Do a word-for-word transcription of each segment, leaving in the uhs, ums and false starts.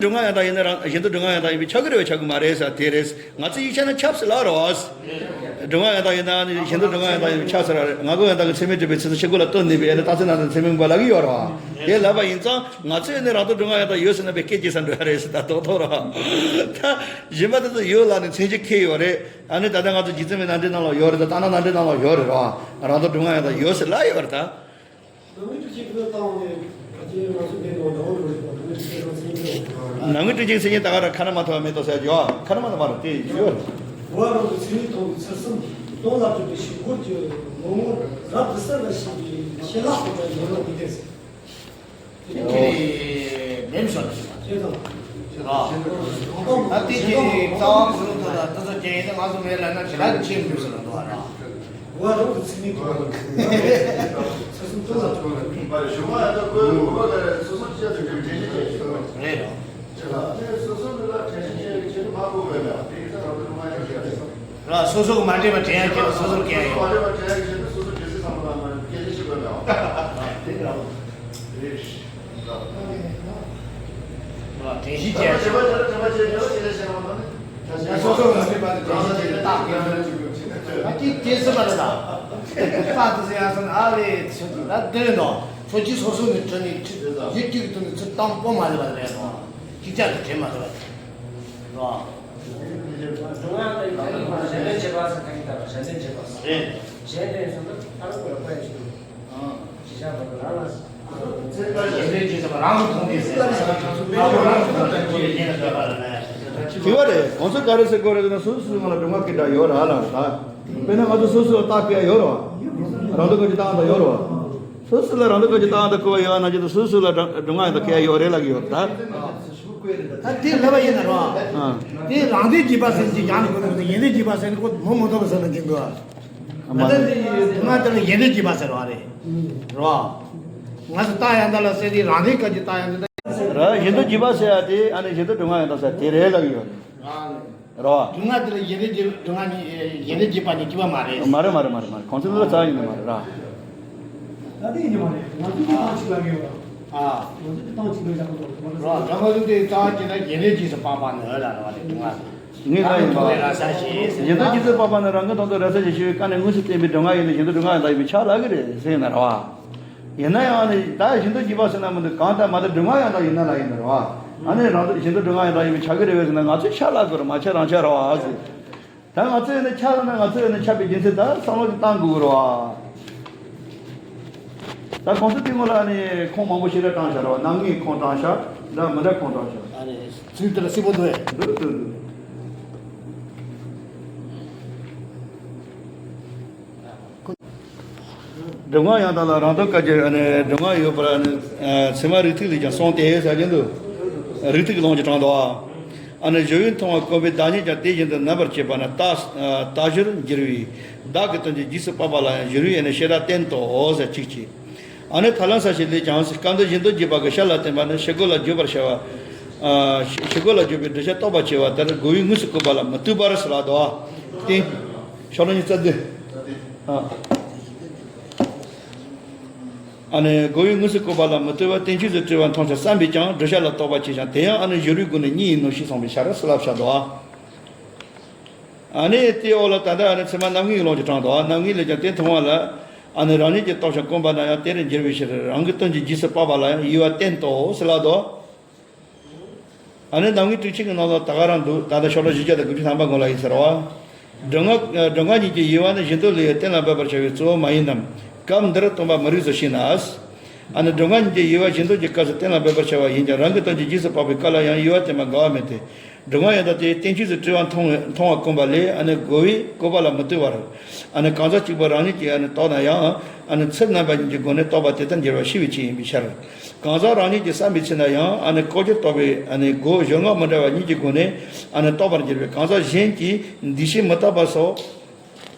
སྒྲུབ་ངག་ཡང་དག་ཡིན་ན་རང་གཞན་དུ་སྒྲུབ་ངག་ཡང་དག་ཡིན་པས་ཁྱབ་ཀྱི་རེད་པས་ཁྱབ་ཀྱི་མ་རེད་ཟེར་དེ་རེད། ང་ཚོའི་ཡིག་ཆ་ན་ཁྱབ་ཟེར་ལབ་རེད་པ། སྒྲུབ་ངག་ཡང་དག་ཡིན་ན་ནི་གཞན་དུ་སྒྲུབ་ངག་ཡང་དག་ཡིན་པས་ཁྱབ་ཟེར་ར་རེད། སྔ་རྒོལ་ཡང་དག་གི་ཚད་མས་གྲུབ་པའི་ཚུལ་དུ་ཕྱི་རྒོལ་ལ་སྟོན་ནུས་པས་ཨ་ནི་རྟགས་ཚད་ནང་དུ་ཚད་མས་མངོན་པ་ལབ་ཀྱི་ཡོད་རེད་པ། དེ་ལབ་པ་ཡིན་ཙང་ང་ཚོས་ནི་རང་དུ་སྒྲུབ་ངག་ཡང་དག་ཡོད་ཟེར་ན་པའི་སྐད་ཅིག་ས་འགྲོ་ཡ་རེད་ཟེར་ད་རྡོག་རྡོག་རེད་པ། ད་གཞན་པ་དེ་ཚོ་ཡོད་ལབ་ནས་མཚན་གཞི་འཁེལ་ཡོད་རེད། ཨ་ནི་ད་ལྟ་ང་ཚོ་རྗེ་བཙུན་མའི་རྣམ་འགྲེལ་ནང་ལ་ཡོད་རེད། ད་ལྟ་རྣམ་འགྲེལ་ནང་ལ་ཡོད་རེད་པ། རང་དུ་སྒྲུབ་ངག་ཡང་དག་ཡོད་ཟེར་ལབ་ཡོད་རེད་ད། ནང་མི་དྲུག་ཅུ་ཀུན་བཏང་ནས་ཕལ་ཆེར་ང་ཚོ་འདི་ནང་འདྲ་བོ་རེད་པ། ནང་མི་དྲུག་ཅུ་ཀུན་སེམས་ཅན། ནང་མི་དྲུག་ཅུ་སེམས་ཅན་ད་ག་རང་ཁ་ན་མ་ཐོ་བ་མེ་ཏོག་ཟེར་ཡོད། ཁ་ན་མ་ཐོ་བ་རེད་དེ་ཡོད། འགྲོ་བ་རང་གི་ཚུལ་ནི་མཐོང་བའི་ཚུལ་གསུམ་སྟོང་ལ་གྲུབ་པའི་ཕྱིར་རྒོལ་གྱི་ངོ་བོ་རབ་ཏུ་གསལ་བར་བྱེད་པའི་ཤེས་ལྷག་ཏུ་བའི་ཡོན་ཏན་འདི་སྟེ། དེ་མེད་མི་སོགས་ཞིག་དང་། ད་དེ་གི་རྩ་བ་གུ་རུ་ཐོག་ལ་ཏི་ཙོ་ཅན་ཡིན་ན་ང་ཚོ་མེད་ལ་ན་ཇི་ལྟར་ཆེ་མི་སོགས་ལ་འདུག་ཨ་ར། འགྲོ་བ་རང་གི་ཚུལ་ནི་མཐོང་བའི་ཚུལ་གསུམ་སྟོང་ལ་གྲུབ་པའི། རེད་རོ། ར་སོ་སོ་གི་མ་འདྲེས་པ་དྲན་ཡག་ཆེད་དུ་སོ་སོར་སྐྱེ་ཡ་ཡོད། ར་དྲན་ཤེས་བྱེད་ཡ་ཆེད་དུ། སོ་སོ་མ་འདྲེས་པ་དེ་དྲན་ཤེས་བྱེད་ཡ་རྟགས་ཡོད་ན་ཅིག་ཡོད་ཆེད་དུ། ཨ་ཏི་དེ་སུ་མ་རེད་ད། པ་དེ་སུ་ཡང་སོང་ཨ་ལེ་ཆེད་དུ་ད་དེ་རེད་དོ། ཁྱོད་ཀྱིས་སོ་སོ་ནས་དྲི་ནས་ཁྲི་ཡུལ་གཅིག་ཏུ་ནས་ཚུར་བཏང་པོ་མ་རེད་པ་རེད་དོ། ཅིག་ཅར་དུ་དྲན་མ་ཐུབ་པ་རེད་དོ། སྒྲུབ་ངག་ལ་ཡང་གཞན་དོན་བྱེད་པ་ཟེར་གང་ཡིན་ད་གཞན་དོན་བྱེད་པ་ཟེར། རེད། གཞན་དོན་སོང་ཙང་ཨ་རུ་པར་པ་ཡི་ཞིག་ཞིག་བྱ་བ་རང་ལ། གཞན་དོན་བྱེད་པ་རང་གི་མཐོང་བས་ཟེར། ཨ་རུ་རང་གི་མཐོང་བས་ཁྱེད་ལ་འདོད་པ་ལ་ནས། དེ་བ་རེད། གོང་ཚོད་ག་རེ་ཟེར་དགོས་རེད་ཟེར་ན་སོ་སོའི་ངོ་ལ་སྒྲུབ་ངག་གི་སྒྲ་ཡོད་ར་ལ་ད། དཔེར་ན་ང་ཚོ་སོ་སོ་ལ་རྟགས་བཀོད་ཡ་ཡོད་ར་བ། རང་དོན་གོ་རྒྱུ་རྟགས་དང་ཡོད་ར་བ། སོ་སོ་ལ་རང་དོན་གོ་རྒྱུ་རྟགས་དང་བཀོད་པ་ཡོད་ན་ཅི་ད་སོ་སོ་ལ་སྒྲུབ་ངག་ཡང་དག་བཀོད་ཡ་ཡོད་རེད་ལབ་ཀྱི་ཡོད་ར་ད། ད་དེ་ལབ་པ་ཡིན་ན་རོ། ཨ། དེ་རང་དོན་བྱེད་པ་ཟེར་གྱི་ཡང་ནི་གོ་ནི་གོ་ནི་ཡིན་དོན་བྱེད་པ་ཟེར་ནི་ཁོ་མོ་མོ་ཐོབ་པ་ཟེར་ན་འགྲིག་འདུག་ཨ། ད་ལྟ་འདི་ཡི་དུ་མ་དེ་ལ་ཡིན་དོན་བྱེད་པ་ཟེར་བ་རེད། རོ། ང་ཚོ་རྟགས་ཡང་དག་ལ་ཟེར་དེ་རང་དོན་ག་གི་རྟགས་ཡང་དག་ར་གཞན་དོན་བྱེད་པ་ཟེར་ཡ་དེ་ཨ་ནི་གཞན་དོན་སྒྲུབ་ངག་ཡང་དག་ཟེར་དེ་རེད་ལབ་ཀྱི་ཡོད་རེད། རོ། སྒྲུབ་ངག་དེ་ལ་ཡིན་དོན་བྱེད་སྒྲུབ་ངག་གཉིས་ཡིན་དོན་བྱེད་པ་གཉིས་གཅིག་པ་མ་རེད། མ་རེད་མ་རེད་མ་རེད་མ་རེད། གོང་ཚོད་ལ་རྩ་ཡིན་ནི་མ་རེད་ར། ད་དེ་ཡིན་ནི་མ་རེད། ང་ཚོ་དེ་ཏང་གཅིག་ལ་ཡོད་ར། ཨ། ང་ཚོ་དེ་ཏང་གཅིག་ལ་བཞག་གི་འདུག་ང་ཚོ་ར་ལྷ་མ་ལུག་དེ་རྩ་བ་ཅན་ན་ཡིན་དོན་བྱེད་ས་པགས་པ་ནི་ཨོ་ལ་ར་བ་དེ་སྒྲུབ་ངག་དེ། ངས་ལ་ཡིན་པ། རང་གི་ཐོག་ལས་ར་ས་ཞེས་ཟེར། ཡིན་དོན་བྱེད་ས་པགས་པ་ནི་རང་གི་དོན་དུ་ར་ས་ཞེས་ཞུ་བའི་བཀའ་ནི་དངོས་སུ་བསྟན་པའི་སྒྲུབ་ངག་ཡིན་ན་གཞན་དོན་སྒྲུབ་ངག་ཡང་དག་ཡིན་པས་ཁྱབ་ལབ་ཀྱི་རེད་ཟེར་ན་ར་བ། ཡིན་ན་ཡང་ནི་ད་གཞན་དོན་བྱེད་པ་ཟེར་ན་མི་འདུག་གང་ལྟར་མ་ད་སྒྲུབ་ངག་ཡང་དག་ཡིན་ན་ལ་ཡིན་ན་ར་བ། ཨ་ནི་རང་དོན་གཞན་དོན་སྒྲུབ་ངག་ཡང་དག་ཡིན་པས་ཁྱབ་ཀྱི་རེད་པས་ཟེར་ན་ང་ཚོས་ཁྱབ་ལབ་དགོས་རེད། མ་ཁྱབ་རང་ཁྱབ་ར་བ་ཟེར། ད་ང་ཚོས་ནི་ཁྱབ་ན་ང་ཚོས་ནི་ཁྱབ་པའི་རྒྱུ་མཚན་ད་བསམ་བློ་ཞིག་བཏང་དགོས་རེད་བ། ད་གོང་ས་དེ་སྔོན་ལ་ནི་ཁུངས་མང་པོ་ཞིག་ལ་དྲངས་བཞག་རེད་བ། རྣམ་ངེས་ཁུངས་དྲངས་བཞག་འདྲ་མི་འདྲ་ཁུངས་དྲངས་བཞག་ཨ་ནི་ཚུལ་དེ་ལ་སྲིད་པོ་འདུག་ཨེ། འདུག་འདུག་འདུག་སྒྲུབ་ངག་ཡང་དག་ལ་རང་དོན་བཀའ་རྒྱུད་ཨ་ནི་སྒྲུབ་ངག་ཡོད་པར་ཨ་ནི་ཚད་མ་རིགས་ཐིགས་ལས་ཀྱང་གསུངས་ཏེ་ཟེར་གྱི་འདུག་རིགས་ཐིགས་ཀྱི་ལུང་གིས་དྲངས་འདུག་ཨ། ཨ་ནི་གཞོལ་བས་མཐོང་བ་བཀོད་པའི་བདག་ཉིད་ཀྱང་དེ་བཞིན་དུ་རྣམ་པར་བཅད་པ་ན་རྟགས་རྟགས་གཞིར་འགྱུར་བས་བདག་གི་དོན་གྱི་རྗེས་སུ་དཔག་པ་ལ་ཡང་གཞོལ་བས་ཨ་ནི་བྱེ་བྲག་བསྟན་ཏོ་ཟེར་གཅིག་བྱས། ཨ་ནི་ཐར་ལམ་ས་བཅད་ལས་ཀྱང་སྐབས་འདིར་གཞན་དོན་བརྗོད་པ་གི་ཤར་ལ་བསྟན་པ་ནི་ཕྱིར་རྒོལ་ལ་བརྗོད་པར་བྱ་བ། ཨ་ཕྱིར་རྒོལ་ལ་བརྗོད་པའི་བསྒྲུབ་བྱ་རྟོགས་པར་བྱེད་པ་ལྟར་རྒོལ་བས་དངོས་སུ་བཀོད་པ་ལ་མི་ལྟོས་པར་ཟེར་ལབ་འདུག་ཨ། བསྟན། ཤོ་ལོ་ཉི་ཤུ་རྩ་བདུན། ཨ། ཨ་ནི་རྒོལ་བས་དངོས་སུ་བཀོད་པ་ལ་མི་ལྟོས་པར་བསྟན་བཅོས་སུ་བྲི་བ་མཐོང་ཞིང་བསམ་པས་ཀྱང་བསྒྲུབ་བྱ་ལ་རྟོག་པར་བྱེད་ཅིང་དེ་ཡང་ཨ་ནི་གཞོལ་བའི་སྒོ་ནས་གཉིས་ཡིན་ནོ་ཞེས་གསུངས་པའི་ཕྱིར་ཟེར་ལབ་བཞག་འདུག་ཨ། ཨ་ནི་དེའི་འོག་ལ་ད་ལྟ་ཨ་ནི་ཚད་མ་རྣམ་ངེས་ཀྱི་ལུང་གིས་དྲངས་འདུག་ཨ། རྣམ་ངེས་ལས་ཀྱང་དེ་མཐོང་བ་ལ་ཨ་ནི་རང་ཉིད་ཀྱིས་རྟོགས་ཤིང་བསྒོམས་པ་ན་ཡང་དེར་འགྱུར་བའི་ཕྱིར་རང་གི་དོན་གྱི་རྗེས་སུ་དཔག་པ་ལ་ཡང་དབྱེ་བ་བསྟན་ཏོ་ཟེར་ལབ་འདུག་ཨ་ནི་རྣམ་ངེས་དྲུག་ཅུ་གི་ནང་ལ་ད་ག་རང་འདུག་ད་ལྟ་ཤོ་ལོ་བཞི་བརྒྱ་དང་དགུ་བཅུ་ཐམ་པ་ངོ་ལ་ཡིན་ཟེར་བ། སྒྲུབ་ངག་སྒྲུབ་ངག་གཉིས་ཀྱི་དབྱེ་བ་ནི་གཞན་དོན་ལས་གཏན་ལ་འབེབས་པར་བྱ་བའི་གཙོ་བོ་མ་ཡིན་ནམ། སྐབས་འདིར་སྟོན་པ་མི་རིགས་སུ་ཞེ་ན། ཨ་ནི་སྒྲུབ་ངག་གཉིས་ཀྱི་དབྱེ་བ་གཞན་དོན་གྱི་སྐབས་སུ་གཏན་ལ་འབེབས་པར་བྱ་བ་ཡིན་ཀྱང་རང་གི་དོན་གྱི་རྗེས་སུ་དཔག་པའི་སྐབས་ལ་ཡང་དབྱེ་བ་བསྟན་པ་འགལ་བ་མེད་དེ། སྒྲུབ་ངག་ཡང་དག་དེ་བསྟན་བཅོས་སུ་བྲི་བ་མཐོང་བ་མཐོང་བ་བསྒོམས་པ་ལས་ཨ་ནི་རྒོལ་བས་བཀོད་པ་ལ་མི་ལྟོས་པར། ཨ་ནི་གང་ཟག་གཅིག་པུ་རང་ཉིད་ཀྱིས་ཨ་ནི་རྟོགས་ན་ཡང་ཨ་ནི་ཚུལ་རྣམ་པ་གཉིས་ཀྱི་སྒོ་ནས་རྟོགས་པ་དེ་ལྟར་འགྱུར་བ་ཤེས་པའི་ཆེད་ཡིན་པའི་ཕྱིར། གང་ཟག་རང་ཉིད་ཀྱིས་བསམ་པའི་ཚེ་ན་ཡང་ཨ་ནི་བཀོད་རྒྱུར་རྟོགས་པའི་ཨ་ནི་སྒོ་གཞོལ་ངག་མི་འདྲ་བ་གཉིས་ཀྱི་སྒོ་ནས་ཨ་ནི་རྟོགས་པར་འགྱུར་བས་གང་ཟག་གཞན་གྱིས་འདུས་བྱས་མི་རྟག་པ་སོགས།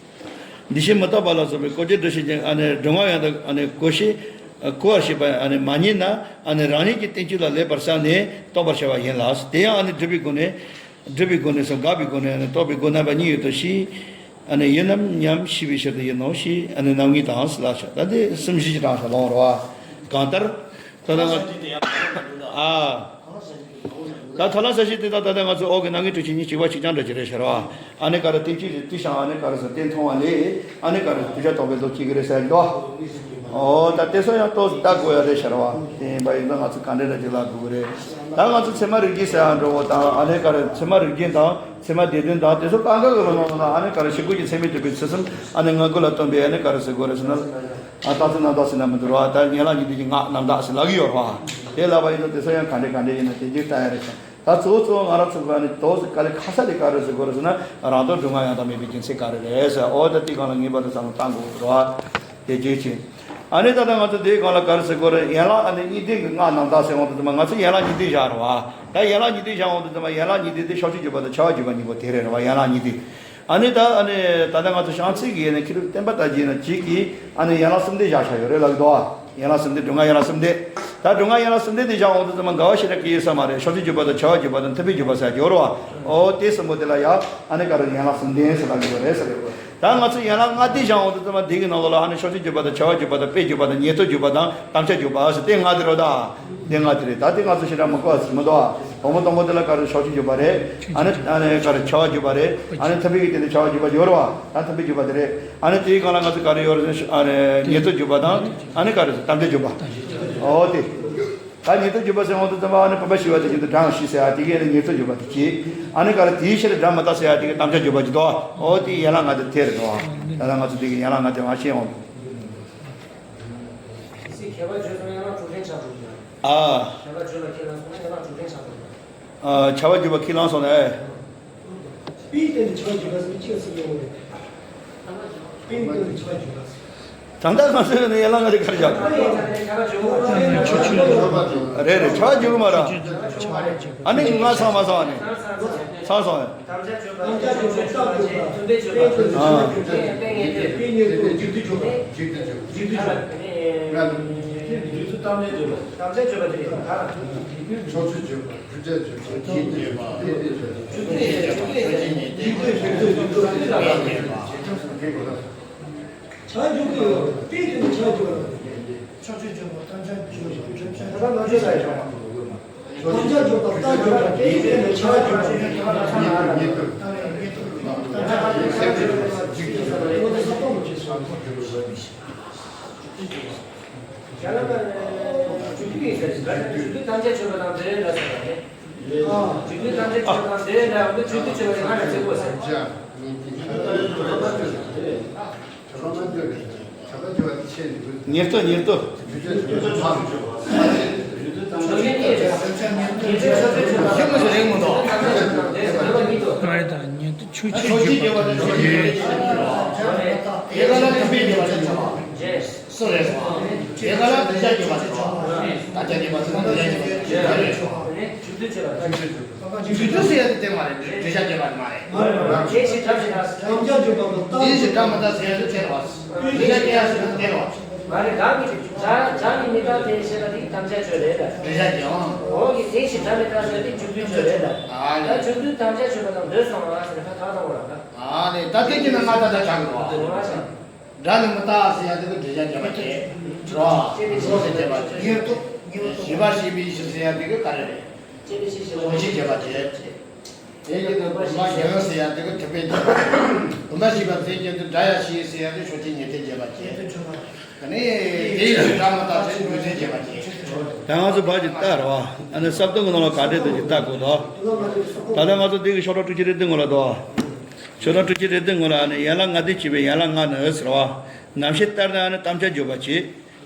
འདུས་བྱས་མི་རྟག་པ་ལ་སོགས་པའི་བཀོད་རྒྱུར་འདུ་བྱེད་ཅིང་ཨ་ནི་སྒྲུབ་ངག་ཡང་དག་ཨ་ནི་བཀོད་བྱེད་བཀོད་པར་བྱེད་པ་ཨ་ནི་མ་རྙེད་ན་ཨ་ནི་རང་ཉིད་ཀྱི་བསྟན་བཅོས་ལ་ལེགས་པར་བསམས་ནས་རྟོགས་པར་བྱ་བ་ཡིན་ལ། དེ་ཡང་ཨ་ནི་སྒྲུབ་པའི་སྒོ་ནས་སྒྲུབ་པའི་སྒོ་ནས་སོ་དགག་པའི་སྒོ་ནས་ཨ་ནི་རྟོགས་པའི་སྒོ་རྣམ་པ་གཉིས་ཡོད་དོ་ཞེས་ཨ་ནི་ཡིན་ནམ་སྙམ་ཤེས་པའི་ཕྱིར་དུ་ཡིན་ནོ་ཞེས་ཨ་ནི་རྣམ་ངེས་དང་ཟེར་ལབ་བྱ། ད་དེ་གསུམ་བཞི་ཅིག་དྲངས་བྱ་ལོང་རོ། གང་ལྟར་ད་ལྟ་ང་ཨ། ད་ཐར་ལམ་གསལ་བྱེད་དེ་དག་ད་ལྟ་ང་ཚོ་འོག་གི་སྣང་བརྙན་དྲུག་ཅུ་ཉིད་གཅིག་པ་གཅིག་རྐྱང་འདྲ་ཅིག་རེད་ཤག་ར་བ། ཨ་ནི་ག་རེ་དེ་གཅིག་རེད། དེ་བཞག་ཨ་ནི་ག་རེ་ཟེར་དེ་མཐོང་བ་ལས་ཨ་ནི་ག་རེ་ཟེར་དུས་བྱ་དོགས་པའི་ལོ་གཅིག་གི་རེད་ཟེར་འདུག་ཨོ་ད་དེ་ཚོ་ཡང་ཏོག་ཙམ་ལྟ་དགོས་ཡ་རེད་ཤག་ར་བ། དེ་ཡིན་པ་ཡིན་ན་ང་ཚོ་ག་འདྲ་འདྲ་ཅིག་ལབ་དགོས་ཀྱི་རེད། ད་ང་ཚོ་ཚད་མ་རིགས་རྒྱུན་ཟེར་ཡ་འགྲོ་བ་དང་ཨ་ནི་ག་རེ་ཚད་མ་རིགས་རྒྱུན་དང་ཚད་མ་སྡེ་བདུན་དང་དེ་ཚོ་གང་ག་གི་ལོ་ནང་ལ་ཨ་ནི་ག་རེ་ཞིབ་དགོས་ཀྱི་ཚད་མས་གྲུབ་པའི་ཚུལ་གསུམ་ཨ་ནི་ངང་རྒོད་ལ་སྟོན་པའི་ཨ་ནི་ག་རེ་ཟེར་དགོས་རེད་ཟེར་ན། ཨ་རྟགས་ཚུལ་རྣམ་དག་ཟེར་ན་མི་འདུག་ར་བ། ད་ཡན་ལག་གཉིས་ལྡན་གྱི་སྔགས་རྣམ་དག་ཟེར་ལབ་ཀྱི་ཡོད་ར་བ། དེ་ལབ་པ་ཡིན་ན་དེ་ཚོ་ཡང་ག་འདྲ་ག་འདྲ་ཡིན་ན་དེ་རྒྱུན་ལྟ་ཡ་རེད་ཤག་ད་གཙོ་བོ་གཙོ་བོ་ང་རང་ཚོ་ག་ནི་ཏོག་ཙམ་དཀའ་ལས་ཁག་ས་དེ་ག་རེ་ཟེར་དགོས་རེད་ཟེར་ན། རང་དོན་སྒྲུབ་ངག་ཡང་དག་མིན་པའི་རྒྱུ་མཚན་ག་རེ་རེད་ཟེར། འོ་ད་དེ་སྒང་ལ་ངེས་པར་དུ་བསམ་བློ་བཏང་དགོས་རེད་བ། དེ་རྒྱུན་ཆེ། ཨ་ནི་ད་ལྟ་ང་ཚོ་དེའི་སྒང་ལ་ག་རེ་ཟེར་དགོས་རེད། ཡན་ལག་ཨ་ནི་གཉིས་ལྡན་གྱི་སྔགས་རྣམ་དག་ཟེར་འོང་དུས་ཙམ་པ་ང་ཚོ་ཡན་ལག་གཉིས་ལྡན་བཞག་རེད་བ། ད་ཡན་ལག་གཉིས་ལྡན་བཞག་འོང་དུས་ཙམ་པ་ཡན་ལག་གཉིས་ལྡན་དེ་ཕྱོགས་ཆོས་བརྗོད་པ་དང་བྱ་བ་བརྗོད་པ་གཉིས་པོ་དེ་རེད་རེད་བ། ཡན་ལག་གཉིས་ལྡན། ཨ་ནི་ད་ཨ་ནི་ད་ལྟ་ང་ཚོ་བྱང་ཚིག་གི་ཡན་ལག་མཁས་གྲུབ་བསྟན་པ་ལྟར་གྱི་ཡིན་ན་གཅིག་གིས་ཨ་ནི་ཡན་ལག་གསུམ་ལྡན་བཞག་བཞག་ཡོད་རེད་ལབ་ཀྱི་འདུག་བ། ཡན་ལག་གསུམ་ལྡན་སྒྲུབ་ངག་ཡན་ལག་གསུམ་ལྡན། ད་སྒྲུབ་ངག་ཡན་ལག་གསུམ་ལྡན་དེ་བཞག་འོང་དུས་ཙམ་པ་འགལ་བ་ཞེ་དྲག་གི་ཡོད་ས་མ་རེད། ཕྱོགས་ཆོས་བརྗོད་པ་དང་བྱ་བ་བརྗོད་པ་དང་ཐུབ་པས་བརྗོད་པ་ཟེར་གྱི་ཡོད་རེད་བ། ཨོ་དེ་གསུམ་པོ་དེ་ལ་ཡང་ཨ་ནི་ག་རེ་ཡན་ལག་གསུམ་ལྡན་ཟེར་ལབ་ཀྱི་ཡོད་རེད་ཟེར་གྱི་ཡོད། ད་ང་ཚོ་ཡན་ལག་ལྔ་ལྡན་བཞག་འོང་དུས་ཙམ་པ་འདི་གི་ནང་ལོགས་ལ་ཨ་ནི་ཕྱོགས་ཆོས་བརྗོད་པ་དང་བྱ་བ་བརྗོད་པ་དང་དཔེ་བརྗོད་པ་དང་ཉེར་བསྡོགས་བརྗོད་པ་དང་དམ་བཅའ་བརྗོད་པ་ཟེར་དེ་ལྔ་དེ་རེད་ད། དེ་ལྔ་དེ་རེད། ད་དེ་ང་ཚོ་ཞེ་དྲག་མི་གོ་བ་ཟེར་མི་འདུག་ཨ། དང་པོ་དང་པོ་དེ་ལ་ག་རེ་ཕྱོགས་ཆོས་བརྗོད་པ་རེད། ཨ་ནི་ཨ་ནི་ག་རེ་བྱ་བ་བརྗོད་པ་རེད། ཨ་ནི་ཐུབ་པའི་གི་དེ་ནི་བྱ་བ་བརྗོད་པ་ཡོད་རེད་བ། ད་ཐུབ་པའི་བརྗོད་པ་དེ་རེད། ཨ་ནི་དེའི་སྒང་ལ་ང་ཚོ་ག་རེ་ཡོད་རེད་ཟེར་ན་ཨ་ནི་ཉེར་བསྡོགས་བརྗོད་པ་དང་ཨ་ནི་ག་རེ་ཟེར་དམ་བཅའ་བརྗོད་པ། ཨོ་དེ། ད་ཉེར་བསྡོགས་བརྗོད་པ་ཟེར་འོང་དུས་ཙམ་པ་ཨ་ནི་བུམ་པ་ཞི་བ་དེ་བཞིན་དུ་སྒྲ་ཡང་ཞི་ཟེར་ཡ་དེ་གའི་ཨ་ནི་ཉེར་བསྡོགས་བརྗོད་པ་དེ་གཅིག་ཨ་ནི་ག་རེ་དེའི་ཕྱིར་སྒྲ་མི་རྟག་ཟེར་ཡ་དེ་གའི་དམ་བཅའ་བརྗོད་པ་གཅིག་དོ། ཨོ་དེ་ཡན་ལག་ལྔ་དེ་དེ་རེད་དོ། ད་ལྟ་ང་ཚོ་དེ་གའི་ཡན་ལག་ལྔ་དེ་མ་ཤེས་འོང་། ཨ། བྱ་བ་བརྗོད་པ་ཁས་བླངས་སོང་ན་ཡན་ལག་དྲུག་ལྡན་ཆགས་འགྲོ་གི་ཡོད་རེད། ཨ། བྱ་བ་བརྗོད་པ་ཁས་བླངས་སོང་ན་ཨེ། པའི་སྟེང་ནས་བྱ་བ་བརྗོད་པ་ཟེར་ཅི་ལ་ཟེར་ཡོང་གི་རེད། པའི་སྟེང་ནས་བྱ་བ་བརྗོད་པ་ཟེར། ད་ལྟ་ང་ཚོས་ནི་ཡན་ལག་ལྔ་དེ་ག་རེ་བཞག་རེད་རེད། བྱ་བ་བརྗོད་ཀྱི་མ་རེད། ཨ་ནི་ང་ཚང་མ་ཚང་ནི་ཚང་སོང་། དམ་བཅའ་བརྗོད་པ་དང་ཐུབ་པས་བརྗོད་པ་དང་། ཨ། དཔེ་ངེས་དོན། དཔེ་ངེས་དོན། མཇུག་ཏུ་འཇུག་པ། མཇུག་ཏུ་འཇུག་པ། མཇུག་ཏུ་དམ་བཅའ་བརྗོད་པ། དམ་བཅའ་བརྗོད་པ་དེ་ཡིན་པ། ཕྱོགས་ཆོས་བརྗོད་པ། བརྗོད་བྱ་བརྗོད་པ། མཇུག་ཏུ་འཇུག་པ། མཇུག་ཏུ་འཇུག་པ། མཇུག་ཏུ་འཇུག་པ། བྱ་འཇུག་གི་ཡོད། དཔེ་དེ་ནི་བྱ་འཇུག་པ། ཕྱོགས་ཆོས་བརྗོད་པ། དམ་བཅའ་བརྗོད་པ། བརྗོད་བྱ། ད་ལྟ་ང་ཚོས་ལ་ཡོད། དམ་བཅའ་བརྗོད་པ། རྟགས་བརྗོད་པ། དེའི་སྟེང་ནས་བྱ་བརྗོད་པ། ཉེར་བསྡོགས། ཉེར་བསྡོགས། དམ་བཅའ་བརྗོད་པ། དམ་བཅའ་བརྗོད་པ། འོ་དེ་ས་སྟོང་དུ་བྱས་སོང་། ཡང་ན་མཇུག་སྡུད་ཡིན་ཟེར་ཞིང་། མཇུག་སྡུད་དམ་བཅའ་བརྗོད་པ་དང་འདོད་ཡོན་འདྲ་ཟེར་བ་རེད། མཇུག་སྡུད་དམ་བཅའ་བརྗོད་པ་དང་འདོད་ཡོན་འདྲ་འོང་དུས་མཇུག་སྡུད་བརྗོད་པ་དེ་སྔར་ལ་བརྩི་དགོས་ཟེར། ཉེར་བསྡོགས། ཉེར་བསྡོགས། ཡག་པོ་ཞིག་རེད་མི་འདུག་མ་རེད་ད། ཉེར་བསྡོགས་ཆོས་ཅན། ཆོས་ཅན། སུ་རེད་ཟེར་བ། དེ་ག་ལ་དམ་བཅའ་བརྗོད་པ་ཟེར། དེ་ག་ལ་འདོད་བྱ་བརྗོད་པ་ཟེར། ད་ཆ་བརྗོད་པ་ཟེར་ན་འདོད་བྱ་བརྗོད་པ་ཟེར། མཇུག་སྡུད་བརྗོད་པ། མཇུག་སྡུད་ཟེར་ཡ་དེ་དེ་མ་རེད། འདོད་བྱ་བརྗོད་པ་མ་རེད། དེ་ཕྱིར་དམ་བཅའ་དང་། དམ་བཅའ་བརྗོད་པ་དང་། དེ་ཕྱིར་སྒྲ་མི་རྟག་ཟེར་ཡ་དེ་དེ་རེད་བ། འདོད་བྱ་སྐྱེ་ཡ་ཟེར་ན་དེ་རེད་བ། མ་རེད། བདག་གིས་སྒྲ་སྒྲ་ནི་མི་རྟག་སྟེ་ཞེས་པ་དེ་དམ་བཅའ་བརྗོད་རེད་ལ། འདོད་བྱ་སྐྱེ་འོང་། འོག་གི་དེ་ཕྱིར་སྒྲ་མི་རྟག་ཟེར་ཡ་དེ་མཇུག་སྡུད་བརྗོད་རེད་ལ། ཨ་ལས། ད་མཇུག་སྡུད་དམ་བཅའ་བརྗོད་པ་དང་འདོད་སོང་བ་ཟེར་ན་ད་ཐག་དང་པོ་རང་ད། ཨ་ལས། ད་སྐད་ཀྱི་ནང་ང་ད་ད་ཆགས་འགྲོ་བ། འོ་ཆགས། སྒྲ་ནི་མི་རྟག་ཟེར་ཡ་དེ་གི་འདོད་བྱ་བརྗོད་པ་བྱེད། རོ། ཞེས་པའི་ཕྱིར་ཟེར་བྱེད་པ་བྱེད། ཉེར་བསྡོགས། ཉེར་བསྡོགས། ཞེས་པ་ཞེས་པའི་ཕྱིར་ཟེར་ཡ་དེ་གི་ག་རེ་རེད། ཞེས་པའི་ཕྱིར་ཞེས་པ་བྱེད། ཞེས་བྱེད་པ་བྱེད། དེ་ཡི་དོན་བུམ་པ་ཞི་ཟེར་ཡ་དེ་གི་ཐུབ་པས་བརྗོད་པ། བུམ་པ་ཞི་བ་ཟེར་གྱི་འདི་སྒྲ་ཡང་ཞི་ཟེར་ཡ་དེ་ཕྱོགས་ཆོས་ཉེར་བསྡོགས་བརྗོད་པ་བྱེད། ད་ནི་དེ་ཡི་སྒྲ་མི་རྟག་ཟེར་མཇུག་སྡུད་བརྗོད་པ་བྱེད། ད་ང་ཚོ་ཕར་གྱི་རྟགས་རེད་བ། ཨ་ནི་ས་བོན་གྱི་ནང་ལ་ག་འདྲས་འདུག་ཅིག་ལྟ་དགོས་དོ། ད་ལྟ་ང་ཚོ་འདི་གི་ཤོག་གྲངས་དྲུག་ཅུ་རེ་བདུན་ངོ་ལ་དོ། ཤོག་གྲངས་དྲུག་ཅུ་རེ་བདུན་ངོ་ལ་ཨ་ནི་ཡན་ལག་ལྔ་ལྡན་བྱས་པའི་ཡན་ལག་ལྔ་ནི་ཟེར་བ། རྣམ་བཤད་ལྟར་ན་ཨ་ནི་དམ་བཅའ་བརྗོད་པ་བྱེད།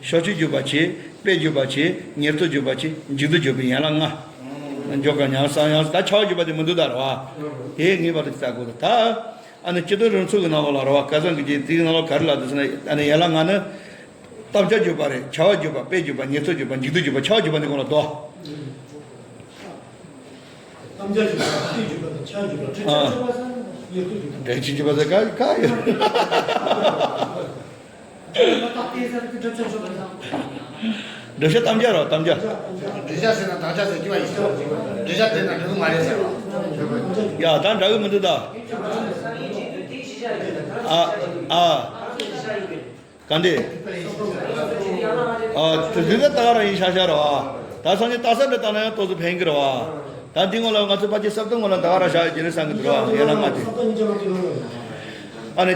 ཕྱོགས་ཆོས་བརྗོད་པ་བྱེད། དཔེ་བརྗོད་པ་བྱེད། ཉེར་བསྡོགས་བརྗོད་པ་བྱེད། མཇུག་སྡུད་བརྗོད་པའི་ཡན་ལག་ལྔ། འཇོག་ག་ཉག་ས་ཡང་ད་བྱ་བ་བརྗོད་པ་དེ་མི་འདུག་ད་རེད་བ། དེ་ངེས་པར་དུ་ཅིག་ལྟ་དགོས་ད། ད་ཨ་ནི་སྤྱི་དོན་རིམ་ཚོགས་ཀྱི་ནང་ལོགས་ལ་རེད་བ། སྐལ་བཟང་གི་རྗེས་དེའི་ནང་ལོགས་ག་རེ་ལབ་འདུག་ཟེར་ན་ཨ་ནི་ཡན་ལག་ལྔ་ནི། དམ་བཅའ་བརྗོད་པ་རེད། བྱ་བ་བརྗོད་པ། དཔེ་བརྗོད་པ། ཉེར་བསྡོགས་བརྗོད་པ། མཇུག་སྡུད་བརྗོད་པ། བྱ་བ་བརྗོད་པ་འདི་གོང་ལ་དོ། དམ་བཅའ་བརྗོད་པ། དཔེ་བརྗོད་པ་དང་བྱ་བརྗོད་པ། བྲེལ་ཆ་ཆོད་པ་ཟེར་ན་ཉེར་བསྡོགས་བརྗོད་པ། བྲེལ་ཆ་ཆོད་པ་ཟེར་ག་ག་ཡོད། བརྗོད་པ་དང་དཔེ་ཟེར་གྱི་བྲེལ་ཆ་ཆོད་པ་ཟེར། བྲེལ་ཆ་དམ་བཅའ་རོ་དམ་བཅའ། བྲེལ་ཆ་ཟེར་ན་དམ་བཅའ་ཟེར་གྱི་བ་ཡིན། བྲེལ་ཆ་དེ་ན་འགྲིག་གི་མ་རེད་ཟེར་བ། ཡ་ད་འདྲ་གི་མི་འདུག་ད། ཨ་ཨ། ག་འདྲས། ཨ་དེ་དུས་ད་ལྟ་རང་ཡིན་ཤག་ཤག་རེད་བ། ད་སང་ཉིན་ལྟ་ས་འདྲ་བཏང་ན་ཡང་ཏོག་ཙམ་ཕན་གི་རེད་བ། ད་འདི་སྔོན་ལ་ང་ཚོ་ཕལ་ཆེར་ས་བོན་སྔོན་ལ་ད་ག་རང་བཞག་ཡོད་ཀྱི་རེད་བསམ་གྱི་འདུག་ར། ཡན་ལག་ལྔ་དེ། ཨ་ནི་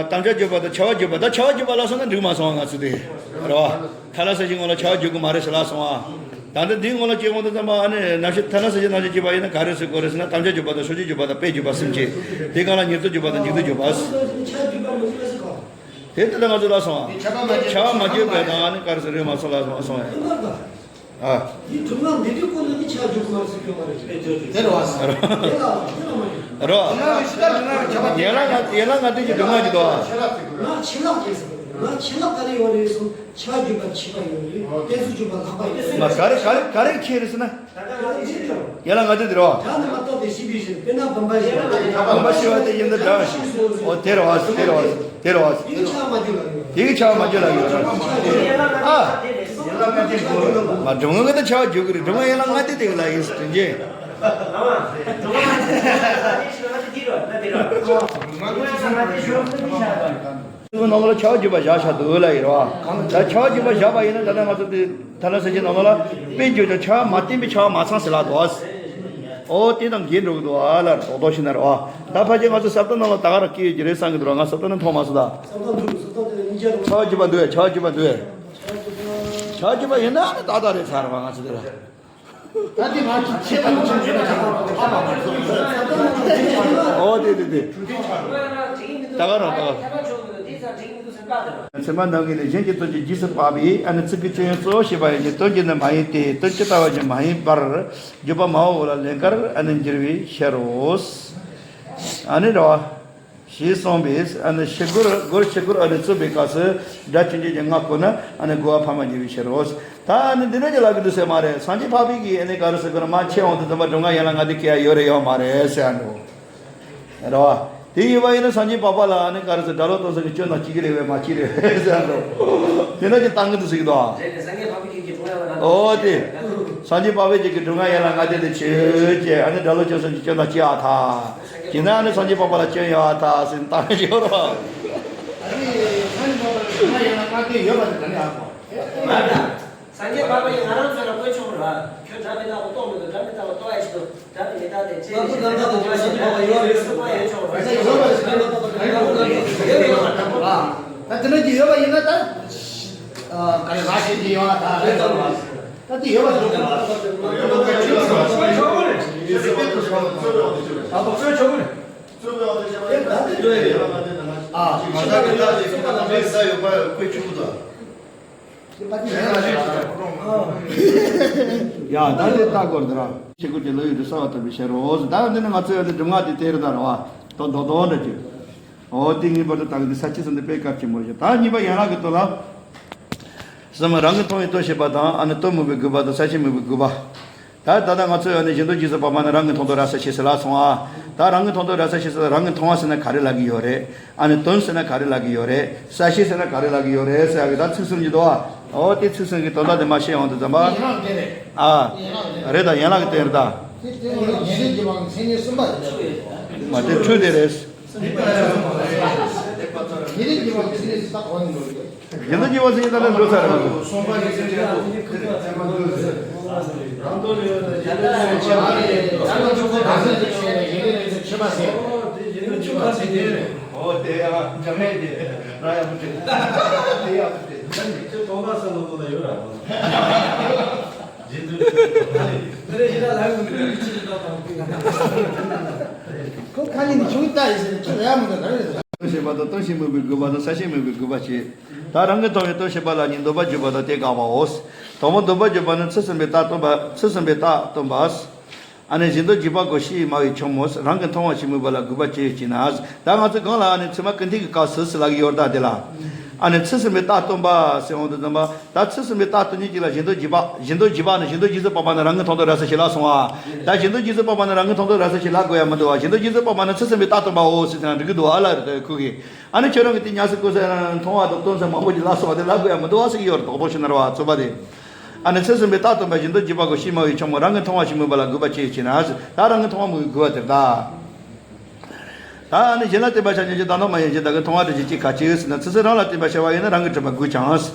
དམ་བཅའ་བརྗོད་པ་དང་བྱ་བ་བརྗོད་པ། ད་བྱ་བ་བརྗོད་པ་ལ་སོང་ན་འགྲིག་མ་སོང་ང་ཚོ་དེ་ར། ཐ་ན་ས་གཞི་སྔོན་ལ་བྱ་བ་བརྗོད་ཀྱི་མ་རེད་ཟེར་ལ་སོང་ཨ། ད་ལྟ་འདིའི་སྔོན་ལ་སྐྱེ་བོ་འདི་ཚང་མ་ཨ་ནི་རྣམ་ཤེས་ཐ་ན་ས་གཞི་རྣམ་ཤེས་སྐྱེས་པ་ཡིན་ན་ག་རེ་ཟེར་དགོས་རེད་ཟེར་ན། དམ་བཅའ་བརྗོད་པ་དང་ཕྱོགས་ཆོས་བརྗོད་པ་དང་དཔེ་བརྗོད་པ་གསུམ་བྱས། དེ་གང་ལ་ཉེར་ཚབ་བརྗོད་པ་དང་འཇུག་ལྡོག་བརྗོད་པ། དེ་ལྟ་ལ་ང་ཚོ་ལ་སོང་ཨ། བྱ་བ་མ་བརྗོད་པའི་དང་ཨ་ནི་ག་རེ་ཟེར་རེད་མ་སོང་ལ་སོང་ཨ། སོང་ཨ། འདི་སྒྲུབ་ངག་འདི་འདྲའི་སྐོར་ལ་འདི་ཆ་འཇོག་མ་སྲིད་ཀྱི་མ་རེད། དེ་རེད་བ། དེ་ལ་དེ་ལ་མ་རེད། རོ། ཡན་ལག་ལྔ་ཡན་ལག་ལྔ་སྡེ་གི་སྒྲུབ་ངག་གི་དོ། ངག་ཆེ་ལག་ཅེས་ཟེར། ངག་ཆེ་ལག་ག་རེ་ཡོད་རེད་སོང་། ཆ་བརྗོད་པ་ཆེ་བ་ཡོད་རེད། གཏད་ཚིགས་བརྗོད་པ་ལྷག་པ་ཡོད་རེད། མ་ག་རེ་ག་རེ་ག་རེ་ཁྱེར་རེད་ཟེར་ན། ཡན་ལག་ལྔ་སྡེ་དེ་རེད་བ། ད་ནི་མ་བཏགས་ཏེ་ཤི་བའི་ཕྱིར། དཔེར་ན་བུམ་པ་ཤི་བ་དེ་ཡིན་ད་འདྲ། འོ་དེ་རེད་བ། དེ་རེད་བ། དེ་རེད་བ། དེ་གི་ཆ་མ་བརྗོད་ལ་ཡོད་རེད། ཨ། མ་སྒྲུབ་ངག་གི་ད་ཆ་བ་བརྗོད་གི་རེད། སྒྲུབ་ངག་ཡན་ལག་ལྔ་སྡེ་དེ་གི་ལ་ཡིན་ཟེར་དྲན་གྱི། ཁོ་ནང་ལ་བྱ་བ་བརྗོད་པ་བཞག་བཞག་འདུག་ལ་ཡིན་རོ། ད་བྱ་བ་བརྗོད་པ་བཞག་པ་ཡིན་ན། ད་ལྟ་ང་ཚོ་དེ་ཐ་ན་ས་གཞི་ནང་ལ་དཔེ་བརྗོད་ཀྱང་བྱ་བ་མ་བསྟན་པའི་བྱ་བ་མ་ཚང་ཟེར་ལ་འདུག་ཨ། ཨོ་དེ་དང་འགལ་འགྲོ་གི་འདུག་ཨ་ལ་རྡོག་རྡོག་ཤི་ན་རོ། ད་ཕལ་ཆེར་ང་ཚོ་ས་བོན་ནང་ལ་ད་ག་རང་སྐྱེ་ཡོད་ཀྱི་རེད་བསམ་གྱི་འདུག་ར། ང་ས་བོན་ནང་མཐོང་མ་སོང་ད། བྱ་བ་བརྗོད་པ་འདུག་ཨེ། བྱ་བ་བརྗོད་པ་འདུག་ཨེ། བྱ་བ་བརྗོད་པ་ཡིན་ན་ནི་ཏག་ཏག་རེད་ཚར་བ་ང་ཚོ་དེ་ལ། ད་དེ་ང་ཚོ་ཆེ་བ་ནི་ཆུང་ཆུང་ལ་ཆགས་པ་ཁ་མ་མ་ཚོ། ཨོ་དེ་དེ་དེ། ད་ག་རང་ད་ག་རང་། ཚད་མ་རྣམ་ངེས་ལས་གཞན་གྱི་དོན་གྱི་རྗེས་སུ་དཔག་པའི་ཨ་ནི་ཚིག་གི་སྐྱོན་ཡོན་གཙོ་བོ་བཤད་པ་ཡིན་གྱི། དོན་གྱིས་ནི་མ་ཡིན་ཏེ། དོན་ཇི་ལྟ་བ་བཞིན་མ་ཡིན་པར་བརྗོད་པ་མ་འོངས་པ་ལ་ལན་དགར་ཨ་ནི་འགྱུར་བའི་ཕྱིར་རོ། ཨ་ནི་རེད་བ། ཞེས་གསུངས་པས། ཨ་ནི་ཕྱི་རྒོལ་རྒོལ་ཕྱི་རྒོལ་ཨ་ནི་རྩོད་པའི་སྐབས་སུ་སྒྲ་ཆུང་ཆུང་གི་སྔ་བཀོད་ན་ཨ་ནི་རྒོལ་བ་འཕར་མ་འགྱུར་བའི་ཕྱིར་རོ། ད་ཨ་ནི་འདི་འདྲ་ཅིག་ལབ་ཀྱི་འདུག་ཟེར་མ་རེད། སངས་རྒྱས་འཕགས་པའི་གི་ཨ་ནི་ག་རེ་ཟེར་དགོས་ན། མ་ཁྱེད་འོང་དུས་ཙམ་པ་སྒྲུབ་ངག་ཡན་ལག་ལྔ་སྡེ་སྐྱེ་ཡ་ཡོད་རེད་ཡོད་མ་རེད་ཟེར་ཡ་འགྲོ། རེད་བ། དེ་ཡིན་པ་ཡིན་ན་སངས་རྒྱས་འཕགས་པ་ལ་ཨ་ནི་ག་རེ་ཟེར། སྒྲ་བློ་གཏོང་ས་གི་སྐྱོན་དང་གཅིག་གི་རེད་བས་མ་གཅིག་རེད་ཟེར་ཡ་འགྲོ། དེ་འདྲ་ཅིག་བཏང་གི་འདུག་ཟེར་གྱི་འདུག་ཨ། རེད་རེད། སངས་རྒྱས་འཕགས་པའི་གི་སྒྲུབ་ངག་ཡན་ལག་ལྔ་སྡེ། ཨོ་དེ། སངས་རྒྱས་འཕགས་པའི་གི་སྒྲུབ་ངག་ཡན་ལག་ལྔ་སྡེ་དེ་ཆོས་ཅན། ཨ་ནི་སྒྲ་བློ་གཏོང་ས་གི་སྐྱོན་དང་གཅིག་ཨ་ཐ། ཡིན་ན་ནི་སངས་རྒྱས་འཕགས་པ་ལ་སྐྱོན་ཡོད་ཨ་ཐ་ཟེར་བཏང་ཡོད་རོ། ཨ་ནི་སངས་རྒྱས་འཕགས་པ་ལ་སྒྲུབ་ངག་ཡན་ལག་ལྔ་སྡེ་ཡོད་པ་དེ་ག་ནས་ཨ་ཁོ། མ་རེད། སངས་རྒྱས་འཕགས་པ་ཡིས་ང་རང་ཚོ་ལ་བཀོད་ཆོག་ར། ཁྱོད་སྒྲ་མི་རྟག་པ་རྟོགས་མི་འདུག་སྒྲ་མི་རྟག་པ་རྟོགས་ཡ་ཞིག་འདུག་སྒྲ་མི་རྟག་པ་དེ་ཅི་ཞིག་རྟག་པ་ཡོད་རེད། སུ་པ་ཡོད་ཆོག་ར། ཡོད་པ་ཞིག་རྟག་པ་ཡོད་ཡོད་པ་འདྲ་པོ་ར། ད་དེ་འདྲ་ཅིག་ཡོད་པ་ཡིན་ན་ད། ག་རེ་ར་ཤེས་ཀྱི་ཡོད་ཨ་ད་རེད་ད་ར། ད་དེ་ཡོད་པ་འདུག་ག་ར། ཡོད་པ་ཆོག་གི་རེད། ད་བཀོད་ཆོག་གི་རེད། ད་ད་དེ་འགྲོ་ཡ་རེད། ཨ། ཡ་ད་དེ་ལྟ་དགོས་འདི་ར། ཆེ་གུ་དེ་ལོ་ཡུལ་དུ་གསལ་བ་ལྟ་བུའི་ཕྱིར་རོ། ད་འདི་ནི་ང་ཚོའི་འདི་སྒྲུབ་ངག་དེ་དེ་རེད་ད་ར་བ། དོན་དོ་དོན་འདྲ་ཅིག་ཨོ་དེ་ངེས་པར་དུ་ད་གི་འདི་ས་བཅད་གསུམ་དེ་དཔེ་སྐབས་ཆེན་པོ་རེད། ད་གཉིས་པ་ཡན་ལག་གི་དོན་ལ། གསུམ། རང་གིས་མཐོང་བའི་དོན་བཤད་པ་དང་། ཨ་ནི་དོན་སྨོས་པའི་དགོས་པ་དང་། གསལ་བྱེད་སྨོས་པའི་དགོས་པ། ད་ད་ལྟ་ང་ཚོ་ཡོད་ནི་གཞན་དོན་རྗེས་སུ་དཔག་པ་ནི་རང་གིས་མཐོང་དོན་ར་གསལ་བྱེད་ཟེར་ལ་སོང་ཨ། ད་རང་གིས་མཐོང་དོན་ར་གསལ་བྱེད་ཟེར། རང་གིས་མཐོང་བ་ཟེར་ན་ག་རེ་ལབ་ཀྱི་ཡོད་རེད། ཨ་ནི་དོན་ཟེར་ན་ག་རེ་ལབ་ཀྱི་ཡོད་རེད། གསལ་བྱེད་ཟེར་ན་ག་རེ་ལབ་ཀྱི་ཡོད་རེད་ཟེར་ཡ་གི་ད་ཚིག་གསུམ་གྱི་འདུག་ཨ། ཨོ་དེ་ཚིག་གསུམ་གྱི་དོན་དག་དེ་མར་བཤད་ཡོང་དུས་ཙམ་པ། ཡན་ལག་དེ་རེད། ཨ། རེད་ད། ཡན་ལག་གི་དོན་རེད་ད། དེ་དེ་ནི་ཉེ་རིང་གི་དབང་མཚན་ཉིད་གསུམ་པ་རེད། མ་དེ་འཕྲོས་དེ་རེད། ཉེ་རིང་གི་དབང་མཚན་ཉིད་གསུམ་པ་གོང་ནས་འགྲོ་རེད། རྒྱུ་མཚན་གྱི་བར་ཟིན་ཡིན་ད་ལན་འགྲོ་ཚར་རེད། གསུངས་པ་ཡིན་ཟེར་བྱས་ཏེ་ཁུར་ཚད་ཚད་མ་འདོད་ཟེར། རང་དོན་ལ་ཡོད་ན་གཞན་དོན་ལ་ཡོད་པ་རེད། ད་ལྟ་ཆོག་གོ་ག་ཟེར་ཞིག་བྱས་ནས་གཞན་དོན་ལ་ཡོད་ཚད་ཆོས་མ་ཟེར། ཨོ་དེ་གཞན་དོན་ཆོས་མ་ཟེར་དེ་རེད། ཨོ་དེ་ཡང་འཇམ་མེད་དེ་རང་ཡག་པོ་བྲིས། དེ་ཡག་པོ་བྲིས། ཁྱོད་དོན་དག་བསམ་བློ་གཏོང་ན་ཡོད་ར། གཞན་དོན་ཆོས་མ་ཟེར། དེ་རེད་ཤི་ད་ལ་ཡོང་གི་རེད། ཁོ་ཁ་ཉིན་ནས་ཆུང་ལྟ་ཡིན་ཟེར་ནས་ཁྱོད་ཡག་མི་འདུག་ག་རེ་རེད། དོན་བཤད་པ་དང་། དོན་བཤད་སྨོས་པའི་དགོས་པ་དང་། གསལ་བྱེད་སྨོས་པའི་དགོས་པ་བྱས། ད་རང་གིས་མཐོང་བའི་དོན་བཤད་པ་ལ་ནི་འདོད་པ་བརྗོད་པ་དང་དེ་དགག་པའོ། དང་པོ་འདོད་པ་བརྗོད་པ་ནི་ཚུལ་གསུམ་པའི་རྟགས་སྟོན་པ། ཚུལ་གསུམ་པའི་རྟགས་སྟོན་པ། ཨ་ནི་གཞན་དོན་རྗེས་དཔག་གོ་ཤེས་སྨྲ་བའི་ཆོས་སྨོས། རང་གིས་མཐོང་བ་ཞིག་སྨོས་པ་ལ་དགོས་པ་ཅི་ཡོད་ཅེ་ན། ད་ང་ཚོས་གོང་ལ་ཨ་ནི་ཚད་མ་ཀུན་མཐུན་གྱི་སྐབས་སུ་ཟེར་ལབ་ཀྱི་ཡོད་རེད་ད་དེ་ལ། ཨ་ནི་ཚུལ་གསུམ་པའི་རྟགས་སྟོན་པ་ཟེར་འོང་དུས་ཙམ་པ། ད་ཚུལ་གསུམ་པའི་རྟགས་སྟོན་མཁན་གཅིག་ལ་གཞན་དོན་རྗེས་དཔག་གཞན་དོན་རྗེས་དཔག་ནི་གཞན་དོན་རྗེས་སུ་དཔག་པ་ནི་རང་གིས་མཐོང་དོན་ར་གསལ་བྱེད་ལ་སོང་ཨ། ད་གཞན་དོན་རྗེས་སུ་དཔག་པ་ནི་རང་གིས་མཐོང་དོན་ར་གསལ་བྱེད་ལབ་དགོས་ཡ་མི་འདུག་བ། གཞན་དོན་རྗེས་སུ་དཔག་པ་ནི་ཚུལ་གསུམ་པའི་རྟགས་སྟོན་པའོ་ཟེར་ན་འགྲིག་གི་འདུག་ཨ་ལ་རེད་ད་ཁུ་གིས། ཨ་ནི་ཁྱོད་རང་གིས་དེ་ཉམས་སུ་བཀོད་ས་ཡང་མཐོང་བ་དང་སྟོན་ས་མང་པོ་ཅིག་ལ་སོགས་པ་དེ་ལབ་དགོས་ཡ་མི་འདུག་བ་ཟེར་གྱི་ཡོད་རེད། དོག་དོག་ཞིག་ན་ར་བ་རྩོད་པ་དེ། ཨ་ནི་ཚུལ་གསུམ་པའི་རྟགས་སྟོན་པ་གཞན་དོན་རྗེས་དཔག་གོ་ཤེས་སྨྲ་བའི་ཆོས་སྨོས། རང་གིས་མཐོང་བ་ཞིག་སྨོས་པ་ལ་དགོས་པ་ཅི་ཡོད་ཅེ་ན། ད་རང་གིས་མཐོང་བ་སྨོས་པའི་དགོས་པ་དེ་རེད་ད། ད་ཨ་ནི་གཞན་ལ་བརྟེན་པ་བྱ་ཉན་གྱི་བདག་མདོག་མ་ཡིན་གྱི་བདག་གིས་མཐོང་བ་འདྲ་ཅིག་གཅིག་ག་ཅི་ཡོད་ཟེར་ན། ཚུལ་གསུམ་རང་ལ་བརྟེན་པ་བྱ་བ་ཡིན་ན་རང་གིས་གྲུབ་པ་དགོས་ཀྱང་།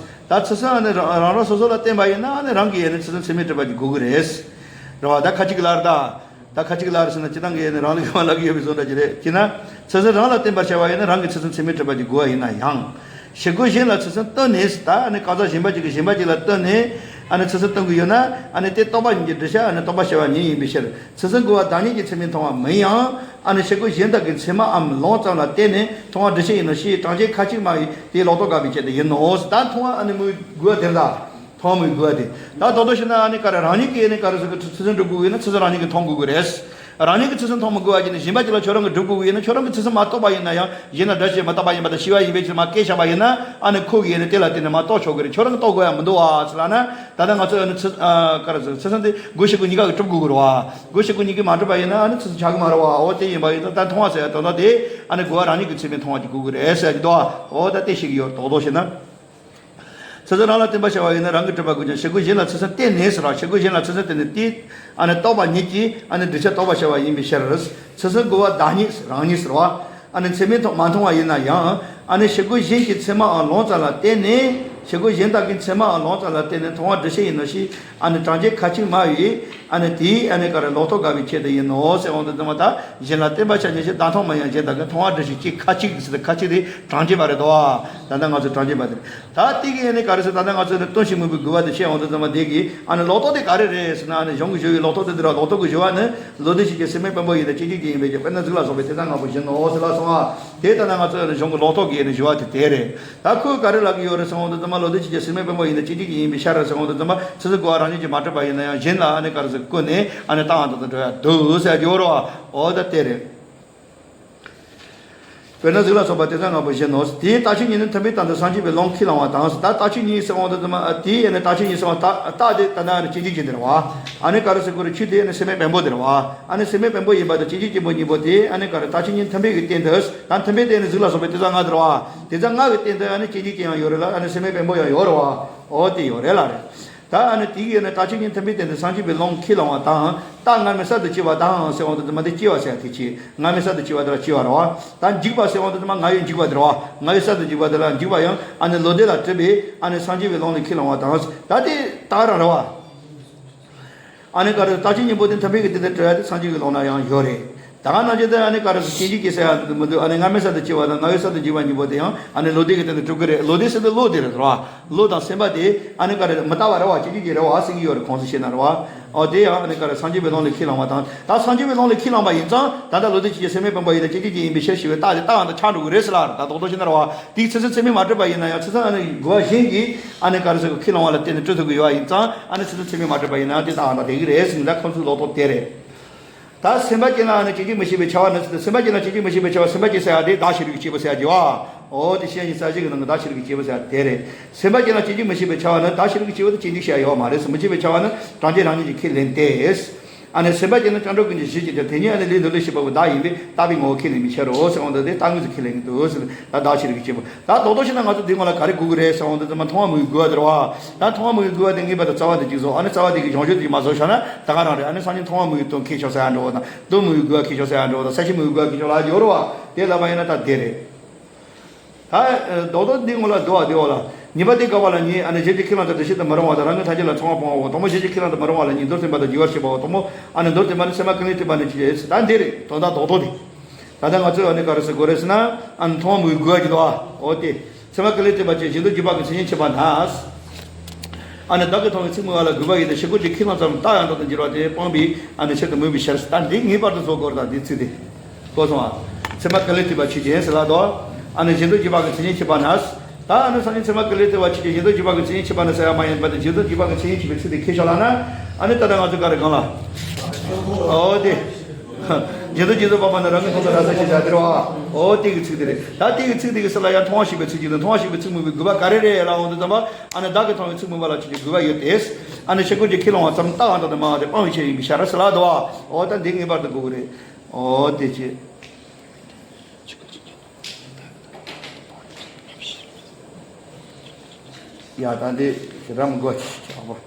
ད་ཚུལ་གསུམ་ཨ་ནི་རང་རང་རང་སོ་སོ་ལ་བརྟེན་པ་ཡིན་ན་ཨ་ནི་རང་གིས་ཡིན་ནི་ཚུལ་གསུམ་ཚད་མས་གྲུབ་པ་ཅིག་དགོས་ཀྱི་རེད། རེད་བ། ད་ཁ་ཅིག་ལར་ད། ད་ཁ་ཅིག་ལར་ཟེར་ན་སྤྱིར་བཏང་གི་ནི་རང་ལུགས་མ་ལབ་ཀྱི་ཡོད་པའི་བཟོ་འདྲ་ཅིག་རེད། ཅེ་ན། ཚུལ་གསུམ་རང་ལ་བརྟེན་པར་བྱ་བ་ཡིན་ན་རང་གི་ཚུལ་གསུམ་ཚད་མས་གྲུབ་པ་ཅིག་དགོས་པ་ཡིན་ན་ཡང་། ཞིག་རྒོལ་གཞན་ལ་ཚུལ་གསུམ་བསྟུན་ནས། ད་ཨ་ནི་གང་ཟག་གཞན་པ་ཅིག་གིས་གཞན་པ་ཅིག་ལ་བསྟུན་ནས་ཨ་ནི་ཚུལ་གསུམ་བསྟུན་གྱི་ཡོད་ན། ཨ་ནི་དེ་རྟོག་པ་ཉིད་ཀྱི་སྒྲིབ་བྱ། ཨ་ནི་རྟོག་པ་ཞི་བ་ཉིད་ཡིན་པའི་ཕྱིར། ཚུལ་གསུམ་རྒོལ་བ་བདག་ཉིད་ཀྱིས་ཚད་མས་མཐོང་བ་མིན་ཡང་། ཨ་ནི་ཞིག་རྒོལ་གཞན་དག་གིས་ཚད་མའམ་ལུང་ཙམ་ལ་བརྟེན་ནས་མཐོང་བ་སྒྲུབ་བྱེད་ཡིན་ནོ་ཞེས་གྲངས་ཅན་ཁ་ཅིག་སྨྲ་བས་དེའི་ལོག་རྟོག་དགག་པའི་ཆེད་དུ་ཡིན་ནོ། ད་མཐོང་བ་ཨ་ནི་མོས་གུས་པ་དེ་ལ། མཐོང་བ་མོས་གུས་པ་དེ། ད་རྡོག་རྡོག་བྱས་ན་ཨ་ནི་ག་རེ་རང་ཉིད་ཀྱིས་ཨ་ནི་ག་རེ་ཟེར་གི། ཚུལ་གསུམ་སྒྲུབ་དགོས་ཀྱི་ཡིན་ན་ཚུལ་གསུམ་རང་ཉིད་ཀྱིས་མཐོང་དགོས་ཀྱི་རེད། རང་ཉིད་ཀྱིས་ཚུལ་གསུམ་མཐོང་མི་དགོས་པ་བྱས་ནས་གཞན་པ་ཅིག་ལ་ཁྱོད་རང་གིས་སྒྲུབ་དགོས་ཀྱི་ཡིན་ན། ཁྱོད་རང་གིས་ཚུལ་གསུམ་མ་རྟོགས་པ་ཡིན་ན་ཡང་། གཞན་ལ་སྒྲུབ་བྱེད་མ་རྟོགས་པ་ཡིན་པ་དང་ཞི་བ་ཡིན་པའི་ཕྱིར་མ་སྐྱེས་བཞག་པ་ཡིན་ན། ཨ་ནི་ཁོ་གིས་ཨ་ནི་དེ་ལ་བརྟེན་ནས་མ་རྟོགས་ཆོག་གི་རེད། ཁྱོད་རང་གིས་རྟོགས་དགོས་ཡ་མི་འདུག་བ་ཟེར་ལབ་ན། ད་ལྟ་ང་ཚོས་ཨ་ནི་ཚུལ་ཨ་ག་རེ་ཟེར། ཚུལ་གསུམ་དེ་སྒོ་ཞིག་གི་གཉིས་ཀ་གིས་གྲུབ་དགོས་ཀྱི་རེད་བ། སྒོ་ཞིག་གི་གཉིས་ཀས་མ་གྲུབ་པ་ཡིན་ན་ཨ་ནི་ཚུལ་གསུམ་ཆགས་ཀྱི་མ་རེད་བ། འོ་དེ་ཡིན་པ་ཡིན་ཙང་ད་མཐོང་བ་ཟེར་ཡ་དོན་དག་དེ་ཨ་ནི་རྒོལ་བ་རང་ཉིད་ཀྱིས་ཚད་མས་མཐོང་བ་ཅིག་དགོས་ཀྱི་རེད་ཟེར་གྱི་འདུག་བ། འོ་ད་དེ་ཤེས་ཀྱི་ཡོད། རྡོག་རྡོག་བྱས་ན། ཚུལ་གསུམ་རང་ལ་བརྟེན་པར་བྱ་བ་ཡིན་ན་རང་གིས་གྲུབ་པ་དགོས་ཀྱང་། ཞིག་རྒོལ་གཞན་ལ་ཚུལ་གསུམ་བརྟེན་ནས་ཟེར་བ། ཞིག་རྒོལ་གཞན་ལ་ཚུལ་གསུམ་བརྟེན་ནས་དེ་ཨ་ནི་རྟོག་པ་ཉིད་ཀྱིས་ཨ་ནི་སྒྲིབ་བྱ་རྟོགས་པར་བྱ་བ་ཡིན་པའི་ཕྱིར། ཚུལ་གསུམ་རྒོལ་བ་བདག་ཉིད་རང་ཉིད་ཟེར་བ། ཨ་ནི་ཚད་མས་མཐོང་མ་མཐོང་བ་ཡིན་ན་ཡང་། ཨ་ནི་ཞིག་རྒོལ་གཞན་གྱིས་ཚད་མའམ་ལུང་ཙམ་ལ་བརྟེན་ནས། ཞིག་རྒོལ་གཞན་དག་གིས་ཚད་མའམ་ལུང་ཙམ་ལ་བརྟེན་ནས་མཐོང་བ་སྒྲུབ་བྱེད་ཡིན་ནོ་ཞེས་ཨ་ནི་གྲངས་ཅན་ཁ་ཅིག་སྨྲ་བས། ཨ་ནི་དེའི་ཨ་ནི་ག་རེ་ལོག་རྟོག་དགག་པའི་ཆེད་དུ་ཡིན་ནོ་ཟེར་འོང་དུས་ཙམ་པ། ད་གཞན་ལ་བརྟེན་པར་བྱ་ཉེས་བྱས་བདག་མཐོང་མིན་ཡང་གཞན་དག་གིས་མཐོང་བ་སྒྲུབ་བྱེད་ཅེས་ཁ་ཅིག་ཟེར་ཏེ། ཁ་ཅིག་དེ་གྲངས་ཅན་པ་རེད་དོ། ད་ལྟ་ང་ཚོས་གྲངས་ཅན་པ་དེ་རེད། ད་དེ་གི་ཨ་ནི་ག་རེ་ཟེར། ད་ལྟ་ང་ཚོས་ནི་བསྟུན་ཞིང་མོས་པའི་གུས་པ་དེ་བཤད་འོང་དུས་ཙམ་པ། དེ་གི་ཨ་ནི་ལོག་རྟོག་དེ་ག་རེ་རེད་ཟེར་ན། ཨ་ནི་གཞུང་གི་སྦྱོར་བའི་ལོག་རྟོག་དེ་འདི་ར། ལོག་རྟོག་གི་སྦྱོར་བ་ནི། བློ་འདས་ཆོས་ཅན། སེམས་མེད་བེམ་པོ་ཡིན་ཏེ། སྐྱེ་འཇིག་གཅིག་ཡིན་པའི་ཕྱིར། དཔེར་ན་གཟུགས་ལ་སོགས་པའི་དེ་ལྟར་ལྔ་པོ་བཞིན་ནོ་ཟེར་ལབ་སོང་ང་། དེ་ལྟ་ན་ང་ཚོས་ཨ་ནི་གཞུང་གི་ལོག་རྟོག་གི་ཨ་ནི་སྦྱོར་བ་དེ་དེ་རེད། ད་ཁོས་ག་རེ་ལབ་ཀྱི་ཡོད་རེད་ཟེར་འོང་དུས་ཙམ་པ། བློ་འདས་ཆོས་ཅན། སེམས་མེད་བེམ་པོ་ཡིན་ཏེ། སྐྱེ་འཇིག་གཅིག་ཡིན་པའི་ཕྱིར་ཟེར་འོང་དུས་ཙམ་པ། ཚུལ་གསུམ་རྒོལ་བ་རང་ཉིད་ཀྱིས་མ་གྲུབ་པ་ཡིན་ན་ཡང་། གཞན་ལ་ཨ་ནི་ག་རེ་ཟེར། བསྐུར་ནས་ཨ་ནི་བཏང་བ་དང་འགྲོ་ཡ་འདུག་ཟེར་གྱི་ཡོད་རེད་བ། འོ་ད་དེ་རེད། དཔེར་ན་གཟུགས་ལ་སོགས་པ་དེ་ལྟར་ལྔ་པོ་བཞིན་ནོ། དེའི་རྟགས་ཆོས་ཉིད་ནི་མཐུན་དཔེའི་སྟེང་དུ་སངས་རྒྱས་པའི་ལུང་ཁས་བླངས་པ་དང་། ད་རྟགས་ཆོས་ཉིད་ཟེར་འོང་དུས་ཙམ་པ། དེའི་ཨ་ནི་རྟགས་ཆོས་ཉིད་ཟེར་བ། རྟགས་རྟགས་དེ་ད་ནི་ཨ་ནི་སྐྱེ་འཇིག་ཅན་དེ་རེད་བ། ཨ་ནི་ག་རེ་ཟེར་དགོས་རེད། ཆོས་དེ་ཨ་ནི་སེམས་མེད་བེམ་པོ་དེ་རེད་བ། ཨ་ནི་སེམས་མེད་བེམ་པོ་ཡིན་པ་དང་སྐྱེ་འཇིག་ཅན་པོ་གཉིས་པོ་དེ་ཨ་ནི་ག་རེ། རྟགས་ཆོས་ཉིད་མཐུན་དཔེ་གི་སྟེང་དུ། ད་མཐུན་དཔེ་དེ་ཨ་ནི་གཟུགས་ལ་སོགས་པའི་དེ་ལྟར་ལྔ་དེ་རེད་བ། དེ་ལྟར་ལྔ་གི་སྟེང་དུ་ཨ་ནི་སྐྱེ་འཇིག་ཅན་ཡང་ཡོད་རེད་ལ། ཨ་ནི་སེམས་མེད་བེམ་པོ་ཡང་ཡོད་རེད་བ། འོ་དེ་ཡོད་རེད་ལ་རེད། ད་ཨ་ནི་དེ་གི་ཨ་ནི་རྟགས་ཆོས་ཉིད་མཐུན་དཔེའི་སྟེང་དུ་སངས་རྒྱས་པའི་ལུང་ཁས་བླངས་པ་དང་། རྟགས་སྔ་མའི་གསར་དུ་སྐྱེ་བ་དང་ཟེར་འོང་དུས་ཙམ་པ། དེ་སྐྱེ་བ་ཟེར་ཡ་དེ་ཆོས། སྔ་མའི་གསར་དུ་སྐྱེ་བ་དེ་ལ་སྐྱེ་བ་རེད་བ། ད་འཇིག་པ་ཟེར་འོང་དུས་ཙམ་པ། སྔ་ཡོད་འཇིག་པ་དེ་རེད་བ། སྔ་ཡོད་གསར་དུ་འཇིག་པ་དེ་ལ་འཇིག་པ་ཡང་ཨ་ནི་བློ་འདས་ལ་གྲུབ་པའི་ཨ་ནི་སངས་རྒྱས་པའི་ལུང་ལས་ཁས་བླངས་པ་དང་། ད་དེ་རྟགས་རང་རེད་བ། ཨ་ནི་ག་རེ། རྟགས་ཆོས་གཉིས་པོ་དེ་མཐུན་དཔེ་གི་སྟེང་དུ་གྲུབ་ཡ་དེ་སངས་རྒྱས་ཀྱི་ལུང་ན་ཡང་ཡོད་རེད། ད་ག་ནང་བཞིན་དུ་ཨ་ནི་ག་རེ་ཟེར། སྐྱེ་འཇིག་ཅན་ཟེར་ཡ་དེ་མི་འདུག་ཨ་ནི་སྔ་མའི་གསར་དུ་སྐྱེ་བ་དང་སྔ་ཡོད་གསར་དུ་འཇིག་པ་གཉིས་པོ་དེ་ཡང་ཨ་ནི་བློ་འདས་ཀྱི་སྟེང་དུ་གྲུབ་ཀྱི་རེད། བློ་འདས་ཟེར་དུས་བློ་དེ་རེད་བ། བློ་དང་སེམས་པ་དེ་ཨ་ནི་ག་རེ་མི་རྟག་པ་རེད་བ། སྐྱེ་འཇིག་ཅན་རེད་བ་ཟེར་གྱི་ཡོད་རེད། གོང་དུ་བཤད་ན་རེད་བ། ཨོ་དེ་ཡང་ཨ་ནི་ག་རེ། སངས་རྒྱས་པའི་ལུང་ལས་ཁས་བླངས་པ་དང་། ད་སངས་རྒྱས་པའི་ལུང་ལས་ཁས་བླངས་པ་ཡིན་ཙང་། ད་ལྟ་བློ་འདས་ཆོས་ཅན། སེམས་མེད་བེམ་པོ་ཡིན་ཏེ། སྐྱེ་འཇིག་ཅན་ཡིན་པའི་ཕྱིར་ཞེས་པའི་རྟགས་དེ་རྟགས་ཡང་དག་ཆགས་འགྲོ་གི་རེད་ཟེར་ལ། ད་རྡོག་རྡོག་བྱས་ན་རེད་བ། དེའི་ཚུལ་གསུམ་ཚད་མས་མ་གྲུབ་པ་ཡིན་ན་ཡང་། ཚུལ་གསུམ་ཨ་ནི་རྒོལ་བ་གཞན་གྱིས་ཨ་ནི་ག་རེ་ཟེར། ཁས་བླངས་པ་ལ་བརྟེན་ནས་གྲུབ་ཐུབ་ཀྱི་ཡོད་པ་ཡིན་ཙང་། ཨ་ནི་ཚུལ་གསུམ་ཚད་མས་མ་གྲུབ་པ་ཡིན་ན་དེ་རྟགས་ཡང་དག་ལྡན་གྱི་རེད་ཟེར་ནས། ད་ཁོང་ཚོའི་ལོག་རྟོག་དེ་རེད། ད་སེམས་པ་ཅན་ལ་ཨ་ནི་སྐྱེ་འཇིག་མི་ཤེས་པའི་ཆ་བ་ནི་ཟེར་ཏེ། སེམས་པ་ཅན་ལ་སྐྱེ་འཇིག་མི་ཤེས་པའི་ཆ་བ། སེམས་པ་ཅན་ཟེར་ཡ་དེ་བདག་ཤེས་རིག་གི་སྐྱེས་བུ་ཟེར་ཡ་དེ་བ། འོ་དེ་བཤད་ཉིད་གསལ་བྱེད་ཀྱི་ནང་གི་བདག་ཤེས་རིག་གི་སྐྱེས་བུ་ཟེར་ཡ་དེ་རེད། སེམས་པ་ཅན་ལ་སྐྱེ་འཇིག་མི་ཤེས་པའི་ཆ་བ་ནི་བདག་ཤེས་རིག་གི་སྐྱེས་བུ་དེ་སྐྱེ་འཇིག་ཤེས་ཡ་ཡོད་མ་རེད་ཟེར། མི་ཤེས་པའི་ཆ་བ་ནི་གྲངས་ཅན་རང་ཉིད་ཀྱིས་ཁས་ལེན་ཏེ། ཨ་ནི་སེམས་པ་ཅན་ནི་རྐྱང་གྲོལ་ཀུན་གྱི་གཞི་ཡིན་ཀྱང་། དེ་ཉིད་ཨ་ནི་ལས་འདོད་ལས་སྐྱེས་པ་པོ་བདག་ཡིན་པས་བཏགས་པའི་ངོ་བོ་ཁས་ལེན་པའི་ཕྱིར་རོ་ཟེར་འོང་དུས། དེ་རྟགས་ངོས་སུ་ཁས་ལེན་གྱི་འདུག་ཟེར། ད་བདག་ཤེས་རིག་གི་སྐྱེས་བུ། ད་རྡོག་རྡོག་བྱས་ན་ང་ཚོ་འདིའི་སྔོན་ལ་ག་རེ་དགོས་ཀྱི་རེད་ཟེར་འོང་དུས་ཙམ་པ། མཐོང་བ་མོས་གུས་པ་དེ་རེད་བ། ད་མཐོང་བ་མོས་གུས་པ་དེ་ངེས་པར་དུ་རྩ་བ་དེ་གཅིག་བཟོ། ཨ་ནི་རྩ་བ་དེ་གི་སྦྱོང་སྤྱོད་དེ་མ་བཟོ་བཞག་ན་ད་ག་རང་རེད། ཨ་ནི་སང་ཉིན་མཐོང་བ་མོས་གུས་དོན་ཁེགས་ཤོར་ཟེར་ཡ་འདྲ་བོ་དང་། རྡོ་མོས་གུས་པ་ཁེགས་ཤོར་ཟེར་ཡ་འདྲ་བོ་དང་། ས་གཞི་མོས་གུས་པ་ཁེགས་ཤོར་ལབ་ཡོད་རེད་བ། དེ་ལབ་པ་ཡིན་ན་ད་དེ་རེད། ད་རྡོག་རྡོག་འདིའི་སྔོན་ལ་འདུག་བ། འདུག་བ་ལ། ཉེས་པ་དེ་དགག་པ་ལ་གཉིས། ཨ་ནི་གཞན་གྱི་ཁས་བླངས་དང་སྒྲུབ་བྱེད་དུ་མི་རུང་བ་དང་། རང་གི་ཐམས་ཅད་ལ་མཚུངས་པར་སྤོང་བའོ། དང་པོ་གཞན་གྱི་ཁས་བླངས་དུ་མི་རུང་བ་ལ་གཉིས། མདོར་བསྟན་པ་དང་རྒྱས་པར་བཤད་པའོ། དང་པོ་ཨ་ནི་མདོར་བསྟན་པ་ནི་ཚད་མ་ཀུན་ལས་བཏུས་པ་ནི་ཅི་ཡིན། ད་འདི་རེད། དོན་དག་རྡོག་རྡོག་དེ། ད་ལྟ་ང་ཚོས་ཨ་ནི་ག་རེ་ཟེར་དགོས་རེད་ཟེར་ན། ཨ་ནི་མཐོང་བ་མོས་གུས་པ་གི་འདུག་བ། འོ་དེ། ཚད་མ་ཀུན་ལས་བཏུས་པ་ཅན། གཞན་དོན་རྗེས་དཔག་གི་མཚན་ཉིད་ཕྱེད་པ་ན། ཨ་ནི་བདག་གིས་མཐོང་བའི་ཚིག་སྨྲས་པ་ལ་གུས་པ་ཡིན་ཏེ། ཞིག་རྒོལ་གྱི་ཁས་བླངས་ཙམ་རྟགས་ཡང་དག་ཏུ་འགྱུར་བ་དེ་སྤངས་པའི་ཨ་ནི་ཆེད་དུ་མོས་པའི་ཕྱིར། ད་འདི་ངེས་པར་དུ་བཟོ་དགོས་རེད། ད་འདི་ཚིག་དེ། གོ་སོང་ཨ། ཚད་མ་ཀུན་ལས་བཏུས་པ་ཆོས་ཅན་ཟེར་ལབ་དོ། ཨ་ནི་གཞན་དོན་རྗེས་དཔག་གི་མཚན་ཉིད་ཕྱེད་པ་ན། ད་ཨ་ནི་སང་ཉིན་ཚད་མ་ཀུན་ལས་བཏུས་པ་ཆོས་ཅན། གཞན་དོན་རྗེས་དཔག་གི་མཚན་ཉིད་ཕྱེད་པ་ན་ཟེར་ཡ་མ་ཡིན་པ་དེ། གཞན་དོན་རྗེས་དཔག་གི་མཚན་ཉིད་ཕྱེད་པའི་ཚིག་དེ་ཁས་ཤོར་ལབ་ན། ཨ་ནི་ད་ལྟ་ང་ཚོས་ག་རེ་གང་ལ། འོ་དེ། གཞན་དོན་རྗེས་སུ་དཔག་པ་ནི་རང་གི་མཐོང་ཚུལ་ར་ས་ཞེས་བྱ་དེ་རེད་བ། འོ་དེ་གི་ཚིག་དེ་རེད། ད་དེ་གི་ཚིག་དེ་གི་ས་ལ་ཡང་མཐོང་བ་ཞེས་པའི་ཚིག་གཅིག་དང་། མཐོང་བ་ཞེས་པའི་ཚིག་སྨོས་པའི་དགོས་པ་ག་རེ་རེད་ལབ་འོང་དུས་ཙམ་པ། ཨ་ནི་བདག་གིས་མཐོང་བའི་ཚིག་སྨོས་པ་ལ་ཆོས་ཅན་གུས་པ་ཡོད་དེ། ཨ་ནི་ཞིག་རྒོལ་གྱི་ཁས་བླངས་པ་ཙམ་རྟགས་ཡང་དག་ཏུ་སྨྲ་བ་དེ་སྤངས་པའི་ཕྱིར་ཡིན་པའི་ཕྱིར་ཟེར་ལབ་འདུག་བ། འོ་ད་འདི་ངེས་པར་དུ་དགོས་ཀྱི་རེད། འོ་དེ་ཅི། ཡ་ད་འདི་རམ་དགོས་ཆགས་པ།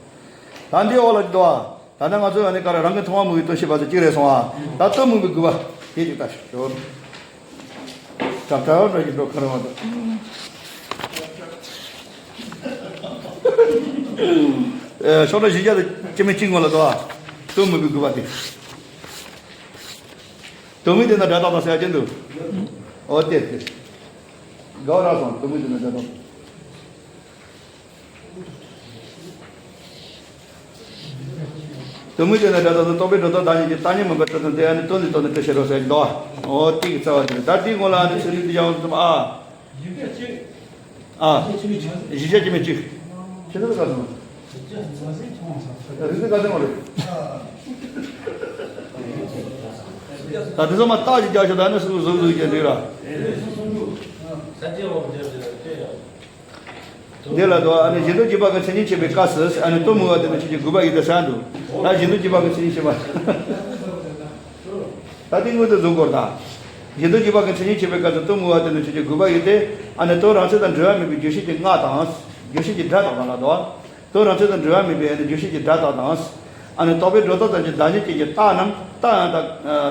ད་འདི་འོག་ལ་འདུག་བ། ད་ནི་ང་ཚོས་ཨ་ནི་ག་རེ། རང་གི་མཐོང་བ་མོས་གུས་དོན་ཤེས་པ་ཚོ་གཅིག་རེད་སོང་ཨ། ད་དོན་སྨོས་པའི་དགོས་པ་དེ་གཅིག་ལྟ་ཞོར། གྲབ་གྲབ་འདྲ་ཞིག་འགྲོ་ཁ་རང་བ་དང་། ཨེ་ཤོག་གྲངས་བཞི་བརྒྱ་དང་བཅུ་མེད་གཅིག་སྔོན་ལ་འདུག་ཨ། དོན་མེད་པའི་དགོས་པ་དེ། དོན་མེད་དེ་ན་སྒྲ་རྟག་དང་ཟེར་ཡ་ཅན་དུ། འོ་དེ་དེ། དགའ་བ་རག་སོང་དོན་མེད་དེ་ན་སྒྲ་རྟག་དང་། དོན་མེད་དེ་ན་སྒྲ་རྟག་ཏུ་རྟོག་པས་སྒྲོ་བཏགས་བདག་ཉིད་ཀྱི་བཏགས་ཉིད་མིན་པར་གྲུབ་དོན་དེ་ཨ་ནི་དོན་ནི་དོན་ནི་སྤྲོས་བྱེད་རོ་ཟེར་གྱི་འདུག་འོ་དེ་གི་རྩ་བ་དེ་རེད། ད་དེའི་སྔོན་ལ་ཨ་ནི་ཚུལ་ཁྲིམས་དེ་ཡང་ཙམ་ཨ། ཨ། གཞི་བྱ་སྐྱེ་མེད་གཅིག་ཕྱི་དྲོ་ག་ཚོད། རིག་གནས་ག་ཚོད་མ་རེད། ད་དེ་ཚོ་མ་རྟགས་ཀྱི་རྒྱག་ཤོག་ད་ནི་སུ་གཟུགས་གཟུགས་ཀྱི་འདུག་ར། འདི་ལ་དོ་ཨ་ནི་གཞན་དོན་བརྗོད་པ་གི་མཚན་ཉིད་བྱེད་པའི་སྐབས་སུ་ཨ་ནི་དོན་མུ་བ་དེ་ནི་ཆོས་ཀྱི་དགོས་པ་ཡིན་ཏེ་ཟེར་འདུག་ད་གཞན་དོན་བརྗོད་པ་གི་མཚན་ཉིད་བྱེད་པ། ད་དེ་སྔོན་དུ་བཟོ་དགོས་ད། གཞན་དོན་བརྗོད་པ་གི་མཚན་ཉིད་བྱེད་པའི་སྐབས་སུ་དོན་མུ་བ་དེ་ནི་ཆོས་ཀྱི་དགོས་པ་ཡིན་ཏེ། ཨ་ནི་དོན་རང་མཚན་དང་འབྲེལ་བ་མེད་པའི་རྗོད་བྱེད་ཀྱི་སྔགས་དང་། རྗོད་བྱེད་ཀྱི་སྒྲ་དག་དང་ལ་དོ། དོན་རང་མཚན་དང་འབྲེལ་བ་མེད་པའི་ཨ་ནི་རྗོད་བྱེད་ཀྱི་སྒྲ་དག་དང་། ཨ་ནི་རྟོག་པས་སྒྲོ་བཏགས་ཙམ་གྱི་བདག་ཉིད་ཅན་གྱི་རྟགས་རྣམས་རྟགས་ཡང་དག་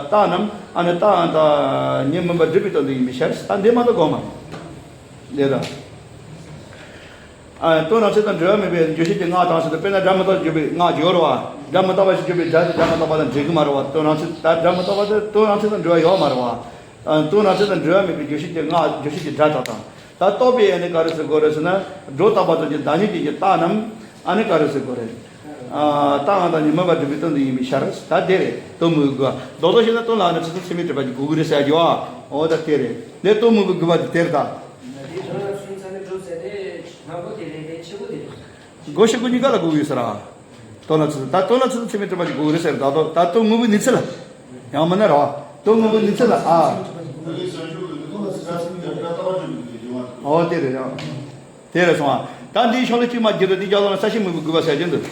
རྟགས་རྣམས་ཨ་ནི་རྟགས་ཡང་དག་ཉིད་མིན་པར་སྒྲུབ་པའི་དོན་དུ་ཡིན་པའི་ཕྱིར། ད་འདི་མ་གཏོགས་དགོངས་མ། འདི་དང་། ཨ། དོན་རང་མཚན་དང་འབྲེལ་བ་མེད་པའི་རྗོད་བྱེད་ཀྱི་སྔགས་དང་ཟེར་ཏེ། དཔེར་ན་སྒྲ་མི་རྟག་བརྗོད་པའི་སྔགས་བརྗོད་རོ་བ། སྒྲ་མི་རྟག་པ་ཞིག་བརྗོད་པའི་སྒྲ་དེ་སྒྲ་མི་རྟག་པ་དང་འབྲེལ་གྱི་མ་རེད་བ། དོན་རང་མཚན་ད་སྒྲ་མི་རྟག་པ་དེ་དོན་རང་མཚན་དང་འབྲེལ་བ་ཡོད་མ་རེད་བ། ཨ། དོན་རང་མཚན་དང་འབྲེལ་བ་མེད་པའི་རྗོད་བྱེད་ཀྱི་སྔགས་རྗོད་བྱེད་ཀྱི་སྒྲ་དག་དང་། ད་རྟོག་པས་ཨ་ནི་ག་རེ་ཟེར་དགོས་རེད་ཟེར་ན། སྒྲོ་བཏགས་པ་ཙམ་གྱི་བདག་ཉིད་ཅན་གྱི་རྟགས་རྣམས་ཨ་ནི་ག་རེ་ཟེར་དགོས་རེད། ཨ། རྟགས་ཡང་དག་ཉིད་མིན་པར་སྒྲུབ་པའི་དོན་དུ་ཡིན་པའི་ཕྱིར། ད་དེ་རེད། དོན་མུ་བའི་དགོས་པ། རྡོག་རྡོག་བྱས་ན་དོན་ལ་ཨ་ནི་ཚིག་ཙམ་ཚད་མས་གྲུབ་པ་གྱི་དགོས་ཀྱི་རེད་ཟེར་རྒྱུ་བ། འོ་ད་དེ་རེད། དེ་དོན་མུ་བའི་དགོས་པ་དེ་དེ་རེད་ད། དེ་དོན་ལ་སུན་ཚ་ནི་གྲུབ་ཟེར་ཏེ། སྔ་པོ་དེ་རེད་དེ་ཕྱི་པོ་དེ་རེད། སྒོ་ཕྱི་སྒོ་གཉིས་ཀ་ལ་དགོས་ཀྱི་ཡོད་ས་ར། དོན་ལ་ཚིག་ད་དོན་ལ་ཚིག་ཚད་མས་གྲུབ་པ་གྱི་དགོས་ཀྱི་རེད་ཟེར། ད་དོ་ད་དོན་དངོས་པོའི་གནས་ཚུལ་ལ། ཡང་མིན་ན་ར། དོན་དངོས་པོའི་གནས་ཚུལ་ལ་ཨ། འོ་དེ་རེད་ཡང་། དེ་རེད་སོང་ཨ། ད་འདིའི་ཤོག་ལེ་གཅིག་མ་བརྒྱུད་དུ་འདི་རྒྱབ་ལོགས་ན་ས་གཞི་མུ་བའི་དགོས་པ་ཟེར་གྱི་འདུག་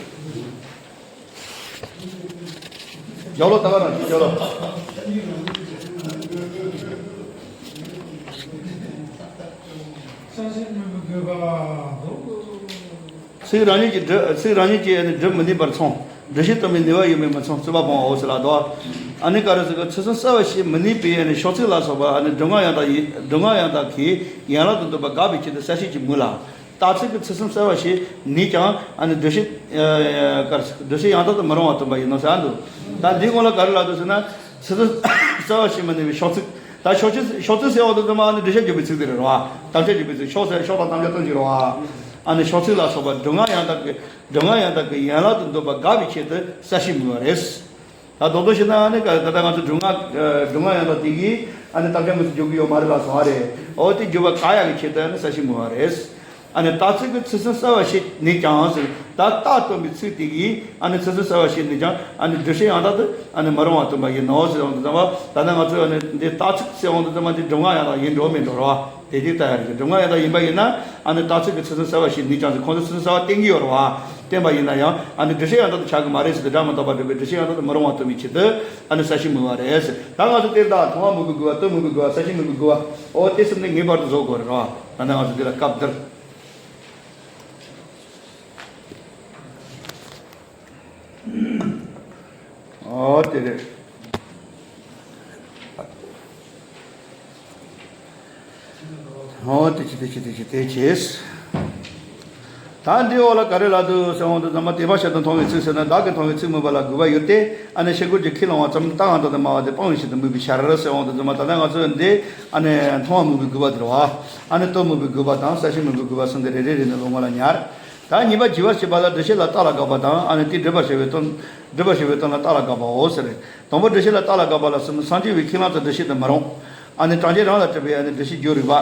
རྒྱབ་ལོགས་ད་ག་རང་རྒྱབ་ལོགས། ཚིག་རང་ཉིད་ཀྱིས་སྒྲུབ། ཚིག་རང་ཉིད་ཀྱིས་ནི་སྒྲུབ་མི་ནུས་པར་མཚུངས། འགྲུབ་བྱེད་སྟོན་པའི་ནུས་པ་ཡོད་མེད་མི་མཚུངས། རྩོད་པ་སྤོང་བའོ་ཟེར་ལ་དོ། ཨ་ནི་ག་རེ་ཟེར་གི། ཚུལ་གསུམ་གསལ་བར་བྱེད་མི་ནུས་པའི་ནི་ཕྱོགས་ཚིག་ལ་སོགས་པ་ཨ་ནི་སྒྲུབ་ངག་ཡང་དག་ཡིན། སྒྲུབ་ངག་ཡང་དག་གི་ཡན་ལག་ཏུ་འདོད་པ་དགག་པའི་ཆེད་དུ་གསལ་བྱེད་ཀྱི་མུ་ལ། རྟགས་ཚིག་གི་ཚུལ་གསུམ་གསལ་བར་བྱེད་ནུས་ཀྱང་ཨ་ནི་སྒྲུབ་བྱེད། ཨ། ག་རེ་ཟེར། སྒྲུབ་བྱེད་ཡང་དག་ཏུ་མི་རུང་བ་སྟོན་པ་ཡིན་ནོ་ཟེར་འདུག་ད་འདིའི་སྔོན་ལ་ག་རེ་ལབ་འདུག་ཟེར་ན། ཚུལ་གསུམ་གསལ་བར་བྱེད་མི་ནུས་པའི་ཕྱོགས་ཚིག་ད་ཕྱོགས་ཚིག་ཕྱོགས་ཚིག་ཟེར་བ་དེ་ཚང་མ་ཨ་ནི་སྒྲུབ་བྱ་བརྗོད་པའི་ཚིག་དེ་རེད་རོ། དམ་བཅའ་བརྗོད་པའི་ཚིག་ཕྱོགས་ཟེར་ཕྱོགས་དང་དམ་བཅའ་སྟོན་གྱི་རོ། ཨ་ནི་ཕྱོགས་ཚིག་ལ་སོགས་པ་སྒྲུབ་ངག་ཡང་དག་གི་སྒྲུབ་ངག་ཡང་དག་གི་ཡན་ལག་ཏུ་འདོད་པ་དགག་པའི་ཆེད་དུ་གསལ་བྱེད་མུ་བ་རེད། ད་རྡོག་རྡོག་བྱས་ན་ཨ་ནི་ག་ད་ལྟ་ང་ཚོ་སྒྲུབ་ངག་སྒྲུབ་ངག་ཡང་དག་དེ་གིས་ཨ་ནི་དམ་བཅའ་མུ་ཚིག་འཇོག་གི་ཡོད་མ་རེད་ལ་སོང་བ་རེད། འོ་དེ་འཇོག་པ་དགག་ཡག་གི་ཆེད་དུ་ཨ་ནི་གསལ་བྱེད་མུ་བ་རེད། ཨ་ནི་རྟགས་ཚིག་གི་ཚུལ་གསུམ་གསལ་བར་བྱེད་ནུས་ཀྱང་ཟེར། ད་རྟགས་སྟོན་པའི་ཚིག་དེ་གིས་ཨ་ནི་ཚུལ་གསུམ་གསལ་བར་བྱེད་ནུས་ཀྱང་ཨ་ནི་སྒྲུབ་བྱེད་ཡང་དག་ཏུ་ཨ་ནི་མི་རུང་བ་སྟོན་པ་ཡིན་ནོ་ཟེར་འོང་དུས་ཙམ་པ། ད་ནི་ང་ཚོས་ཨ་ནི་འདི་རྟགས་ཚིག་ཟེར་འོང་དུས་ཙམ་པ་འདི་སྒྲུབ་ངག་ཡང་དག་ཡིན་འགྲོ་མིན་འགྲོ་རོ། དེ་དེ་ལྟ་ཡག་རེད། སྒྲུབ་ངག་ཡང་དག་ཡིན་པ་ཡིན་ན་ཨ་ནི་རྟགས་ཚིག་གི་ཚུལ་གསུམ་གསལ་བར་བྱེད་ནུས་ཀྱང་ཟེར། ཁོང་ཚོས་ཚུལ་གསུམ་གསལ་བ་བསྟན་གྱི་ཡོད་རེད་བ། བསྟན་པ་ཡིན་ན་ཡང་ཨ་ནི་སྒྲུབ་བྱེད་ཡང་དག་ཏུ་ཆགས་ཀྱི་མ་རེད་ཟེར་ཏེ། སྒྲ་མི་རྟག་པར་སྒྲུབ་པའི་སྒྲུབ་བྱེད་ཡང་དག་ཏུ་མི་རུང་བ་སྟོན་པའི་ཆེད་དུ་ཨ་ནི་གསལ་བྱེད་མུ་བ་རེད་ཟེར། ད་ང་ཚོ་དེ་ལྟར་མཐོང་བ་མུ་བའི་དགོས་པ། དོན་མུ་བའི་དགོས་པ། གསལ་བྱེད་མུ་བའི་དགོས་པ། འོ་དེ་གསུམ་ནི་ངེས་པར་དུ་བཟོ་དགོས་རེད་བ། ད་ནི་ང་ཚོ་འདི་ལ་སྐབས་འདིར། ཨོ་དེ་རེད། ཨོ་དེ་ཅི་དེ་ཅི་དེ་ཅི་དེ་ཅེས། ད་འདི་འོག་ལ་ག་རེ་ལབ་འདུག་ཟེར་འོང་དུས་ཙམ་པ། དེ་བ་ཞབས་ཏུ་མཐོང་བའི་ཚིག་ཟེར་ན་བདག་གིས་མཐོང་བའི་ཚིག་སྨོས་པ་ལ་དགོས་པ་ཡོད་དེ། ཨ་ནི་ཕྱིར་རྒོལ་གྱི་ཁས་བླང་བ་ཙམ་རྟགས་ཡང་དག་ཏུ་སྨྲ་བ་དེ་སྤང་བའི་ཆེད་དུ་སྨོས་པའི་ཕྱིར་ཟེར་འོང་དུས་ཙམ་པ། ད་ལྟ་ང་ཚོས་འདི་ཨ་ནི་མཐོང་བ་མུ་བའི་དགོས་པ་དེ་རེད་བ། ཨ་ནི་དོན་མུ་བའི་དགོས་པ་དང་གསལ་བྱེད་མུ་བའི་དགོས་པ་གསུམ་དེ་རེ་རེ་རེ་ནས་ལོ་ངོ་ལ་ཉར། ད་གཉིས་པ་རྒྱས་པར་བཤད་པ་ལ་སྒྲུབ་བྱེད་ལ་རྟགས་ལ་དགག་པ་དང་། ཨ་ནི་དེ་སྒྲུབ་པར་བྱ་བའི་དོན། སྒྲུབ་པར་བྱ་བའི་དོན་ལ་རྟགས་ལ་དགག་པའོ་ཟེར། དང་པོ་སྒྲུབ་བྱེད་ལ་རྟགས་ལ་དགག་པ་ལ་གསུམ། སངས་རྒྱས་པའི་ཁས་བླངས་ཙམ་སྒྲུབ་བྱེད་དུ་མི་རུང་། ཨ་ནི་གྲངས་ཅན་རང་ལ་གྲུབ་པའི་ཨ་ནི་སྒྲུབ་བྱེད་བརྗོད་རིགས་པ།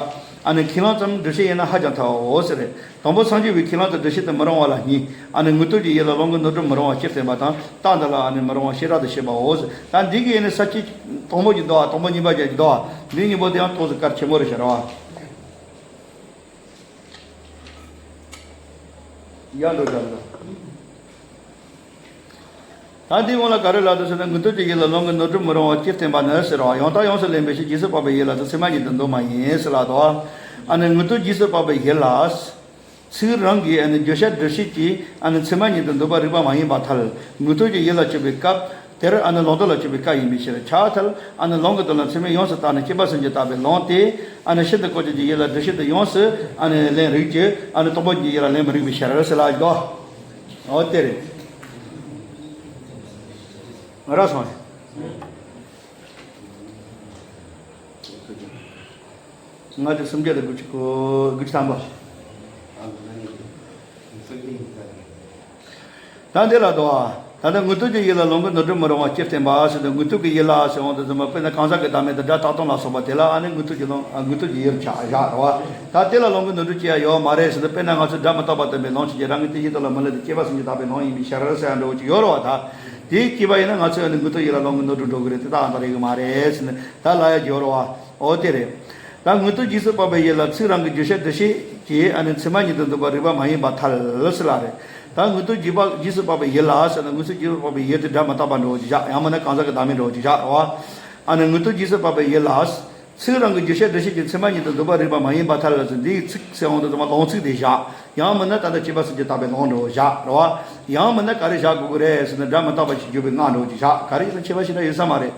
ཨ་ནི་ཁས་བླངས་ཙམ་སྒྲུབ་བྱེད་ཡིན་ན་ཧ་ཅང་ཐལ་བའོ་ཟེར། དང་པོ་སངས་རྒྱས་པའི་ཁས་བླངས་ཙམ་སྒྲུབ་བྱེད་དུ་མི་རུང་བ་ལ་གཉིས། ཨ་ནི་དངོས་སྟོབས་ཀྱི་ཡུལ་ལ་ལོངས་སྐུ་ནོར་སྒྲུབ་མི་རུང་བ་སྤྱིར་བསྟན་པ་དང་། རྟགས་འདི་ལ་ཨ་ནི་མི་རུང་བ་བྱེ་བྲག་ཏུ་བཤད་པའོ་ཟེར། ད་འདི་གི་ཨ་ནི་ས་བཅད་དང་པོ་གཉིས་འདུག་ཨ། དང་པོ་གཉིས་པ་བརྒྱད་ཀྱི་འདུག་ཨ། འདི་གཉིས་པོ་དེ་ཡང་ཏོག་ཙམ་གལ་ཆེན་པོ་རེད་ཤག་ར་བ། ཡར་འགྲོ་བཞག་ལ། ད་འདིའི་སྔོན་ལ་ག་རེ་ལབ་འདུག་ཟེར་ན། དངོས་སྟོབས་ཀྱི་ཡུལ་ལ་ལོངས་སྐུ་ནོར་སྒྲུབ་མི་རུང་བ་སྤྱིར་བསྟན་པ་ནི་ཟེར་བ། ཡང་དག་ཡོངས་སུ་ལེན་པའི་ཕྱིར་རྗེས་སུ་དཔག་པའི་ཡུལ་ལ་ཚུལ་མ་ཉིད་དུ་འདོད་མ་ཡིན་ཟེར་ལབ་འདུག་ཨ་ནི་དངོས་སྟོབས་རྗེས་སུ་དཔག་པའི་ཡུལ་ལ། ཚིག་རང་གིས་ཨ་ནི་བརྗོད་བྱ་སྒྲུབ་བྱེད་ཀྱི་ཨ་ནི་ཚུལ་མ་ཉིད་དུ་འདོད་པ་རིགས་པ་མ་ཡིན་པར་ཐལ། དངོས་སྟོབས་ཀྱི་ཡུལ་ལ་གྱུར་པའི་སྐབས་དེར་ཨ་ནི་ལོངས་སྟོབས་ལ་གྱུར་པའི་སྐབས་ཡིན་པའི་ཕྱིར། ཆ་ཐལ། ཨ་ནི་ལོངས་སྐུ་དོན་ལ་ཚུལ་མིན་ཡོངས་སུ་བརྟགས་ནས་སྐྱེས་པ་སེམས་ཀྱིས་བརྟགས་པའི་ལོངས་དེ་ཨ་ནི་ཤིན་ཏུ་གོ་ཆོད་ཀྱི་ཡུལ་ལ་སྒྲུབ་བྱེད་དུ་ཡོངས་སུ་ཨ་ནི་ལེན་རིགས་ཀྱི་ཨ་ནི་སྟོང་པ་ཉིད་ཀྱི་ཡུལ་ལ་ལེན་མི་རིགས་པའི་ཕྱིར་ཟེར་ལབ་འདུག་འོ་དེ་རེད། ར་སོང་། ལྔ་བཅུ་སུམ་བརྒྱ་དང་དགུ་བཅུ་གོ་དགུ་བཅུ་ཐམ་པ། ད་འདི་ལ་དོ། ད་ལྟ་དངོས་སྟོབས་ཀྱི་ཡུལ་ལ་ལོངས་སྐུ་ནོར་བུར་མི་རུང་བ་སྤྱིར་བསྟན་པ་ཟེར་ཏེ། དངོས་སྟོབས་ཀྱི་ཡུལ་ལ་ཟེར་འོང་དུས་ཙམ་པ། དཔེར་ན་གང་ཟག་གི་བདག་མེད་དང་སྒྲ་རྟག་སྟོང་ལ་སོགས་པ་དེ་ལ་ཨ་ནི་དངོས་སྟོབས་ཀྱི་ལོངས་དངོས་སྟོབས་ཀྱི་ཡུལ་ཆགས་བཞག་རེད་བ། ད་དེ་ལ་ལོངས་སྐུ་ནོར་བུར་སྐྱེ་ཡ་ཡོད་མ་རེད་ཟེར་ཏེ། དཔེར་ན་ང་ཚོས་སྒྲ་མི་རྟག་པ་སྟོན་པའི་ལུང་བྱེད་ཀྱི་རང་གི་རྟེན་གཞི་དག་ལ་མི་སླུ་སྟེ། སྐྱེས་པ་སེམས་ཅན་རྟག་པའི་ལུང་ཡིན་པའི་ཕྱིར་ཟེར་ཡ་འདྲ་བོ་ཅིག་ཡོད་རེད་བ། ད་དེའི་སྐྱེས་པ་ཡིན་ན་ང་ཚོས་ཨ་ནི་དངོས་སྟོབས་ཡུལ་ལ་ལོངས་སྐུ་ནོར་བུར་འགྲོ་གི་རེད་དེ། ད་ཨ་ནི་རེད་གི་མ་རེད་ཟེར་ནས་ད་ལབ་ཡ་ཅིག་ཡོད་རེད་བ། འོ་དེ་རེད། ད་དངོས་སྟོབས་རྗེས་སུ་དཔག་པའི་ཡུལ་ལ་ཚིག་རང་གི་བརྗོད་བྱ་འདུ་ཤེས་ཀྱིས་ཨ་ནི་མཚན་མ་ཉིད་དུ་འདོད་པ་རིགས་པ་མ་ཡིན་པར་ཐལ་ཟེར་ལབ་རེད། ད་དངོས་སྟོབས་རྗེས་དཔག་རྗེས་སུ་དཔག་པའི་ཡུལ་ལ་ཟེར་ན། དངོས་སྟོབས་རྗེས་སུ་དཔག་པའི་ཡུལ་དེ་སྒྲ་མི་རྟག་པ་འདྲ་བོ་ཅིག་བཞག་ཡང་མིན་ན་གང་ཟག་གི་བདག་མེད་འདྲ་བོ་ཅིག་བཞག་རེད་བ། ཨ་ནི་དངོས་སྟོབས་རྗེས་སུ་དཔག་པའི་ཡུལ་ལ། ཚིག་རང་གི་བརྗོད་བྱ་འདུ་ཤེས་ཀྱིས་མཚན་མ་ཉིད་དུ་འདོད་པ་རིགས་པ་མ་ཡིན་པར་ཐལ་ཟེར། འདིའི་ཚིག་ཟེར་འོང་དུས་ཙམ་པ་ལུང་ཚིག་དེ་བཞག་ཡང་མིན་ན་ད་ལྟ་སྐྱེས་པ་སེམས་ཅན་རྟག་པའི་ལུང་འདྲ་བོ་བཞག་རེད་བ། ཡང་མིན་ན་ག་རེ་བཞག་དགོས་ཀྱི་རེད་ཟེར་ན། སྒྲ་མི་རྟག་པ་ཞེས་བརྗོད་པའི་སྔགས་འདྲ་བོ་ཅིག་བཞག་ག་རེ་ཡིན་ན་ཁྱད་པར་ཞེ་དྲག་ཡོད་ས་མ་རེད།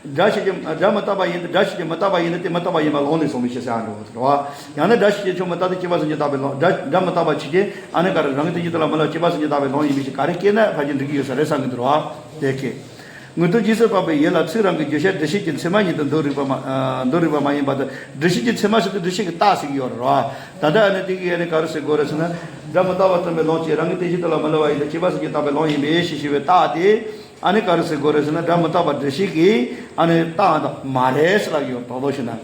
སྒྲ་ཤེས་ཀྱི་སྒྲ་མི་རྟག་པ་ཡིན་ཏེ། སྒྲ་ཤེས་ཀྱི་མི་རྟག་པ་ཡིན་ན་དེ་མི་རྟག་པ་ཡིན་པ་ལུང་ནས་གསུངས་པའི་ཕྱིར་ཟེར་ཡ་འདྲ་བོ་རེད་བ། ཡང་ན་སྒྲ་ཤེས་ཀྱི་ཆོས་མི་རྟག་སྟེ། སྐྱེས་པ་སེམས་ཅན་རྟག་པའི་ལུང་། སྒྲ་སྒྲ་མི་རྟག་པ་ཆོས་ཅན། ཨ་ནི་ག་རེ་རང་གི་རྟེན་གཞི་དེ་ལ་མི་སླུ་བ། སྐྱེས་པ་སེམས་ཅན་རྟག་པའི་ལུང་ཡིན་པའི་ཕྱིར། ག་རེ་སྐྱེས་ན་ཕལ་ཆེར་འགྲིག་གི་ཡོད་ས་རེད་བསམ་གྱི་འདུག་རེད་བ། དེ་ཁེ། དངོས་སྟོབས་རྗེས་སུ་དཔག་པའི་ཡུལ་ལ་ཚིག་རང་གི་བརྗོད་བྱ་འདུ་ཤེས་ཀྱིས་མཚན་མ་ཉིད་དུ་འདོད་རིགས་པ་མ་ཨ་འདོད་རིགས་པ་མ་ཡིན་པ་དང་། འདུ་ཤེས་ཀྱིས་མཚན་མ་ཟེར་དུས་འདུ་ཤེས་ཀྱི་རྟགས་ཟེར་གྱི་ཡོད་རེད་བ། ད་ལྟ་ཨ་ནི་དེ་གིས་ཨ་ནི་ག་རེ་ཟེར་དགོས་རེད་ཟེར་ན། སྒྲ་མི་རྟག་པ་སྟོན་པའི་ལུང་གིས་རང་གི་རྟེན་གཞི་དེ་ལ་མི་སླུ་བ་ཡིན་ཏེ། སྐྱེས་པ་སེམས་ཅན་རྟག་པའི་ལུང་ཡིན་པའི་ཕྱིར་ཞེས་པའི་རྟགས་དེ། ཨ་ནི་ག་རེ་ཟེར་དགོས་རེད་ཟེར་ན། སྒྲ་མི་རྟག་པ་འདུ་ཤེས་ཀྱི་ཨ་ནི་རྟགས་དང་མ་རེད་ཟེར་ལབ་ཀྱི་ཡོད། དོག་དོག་ཞུ་ན།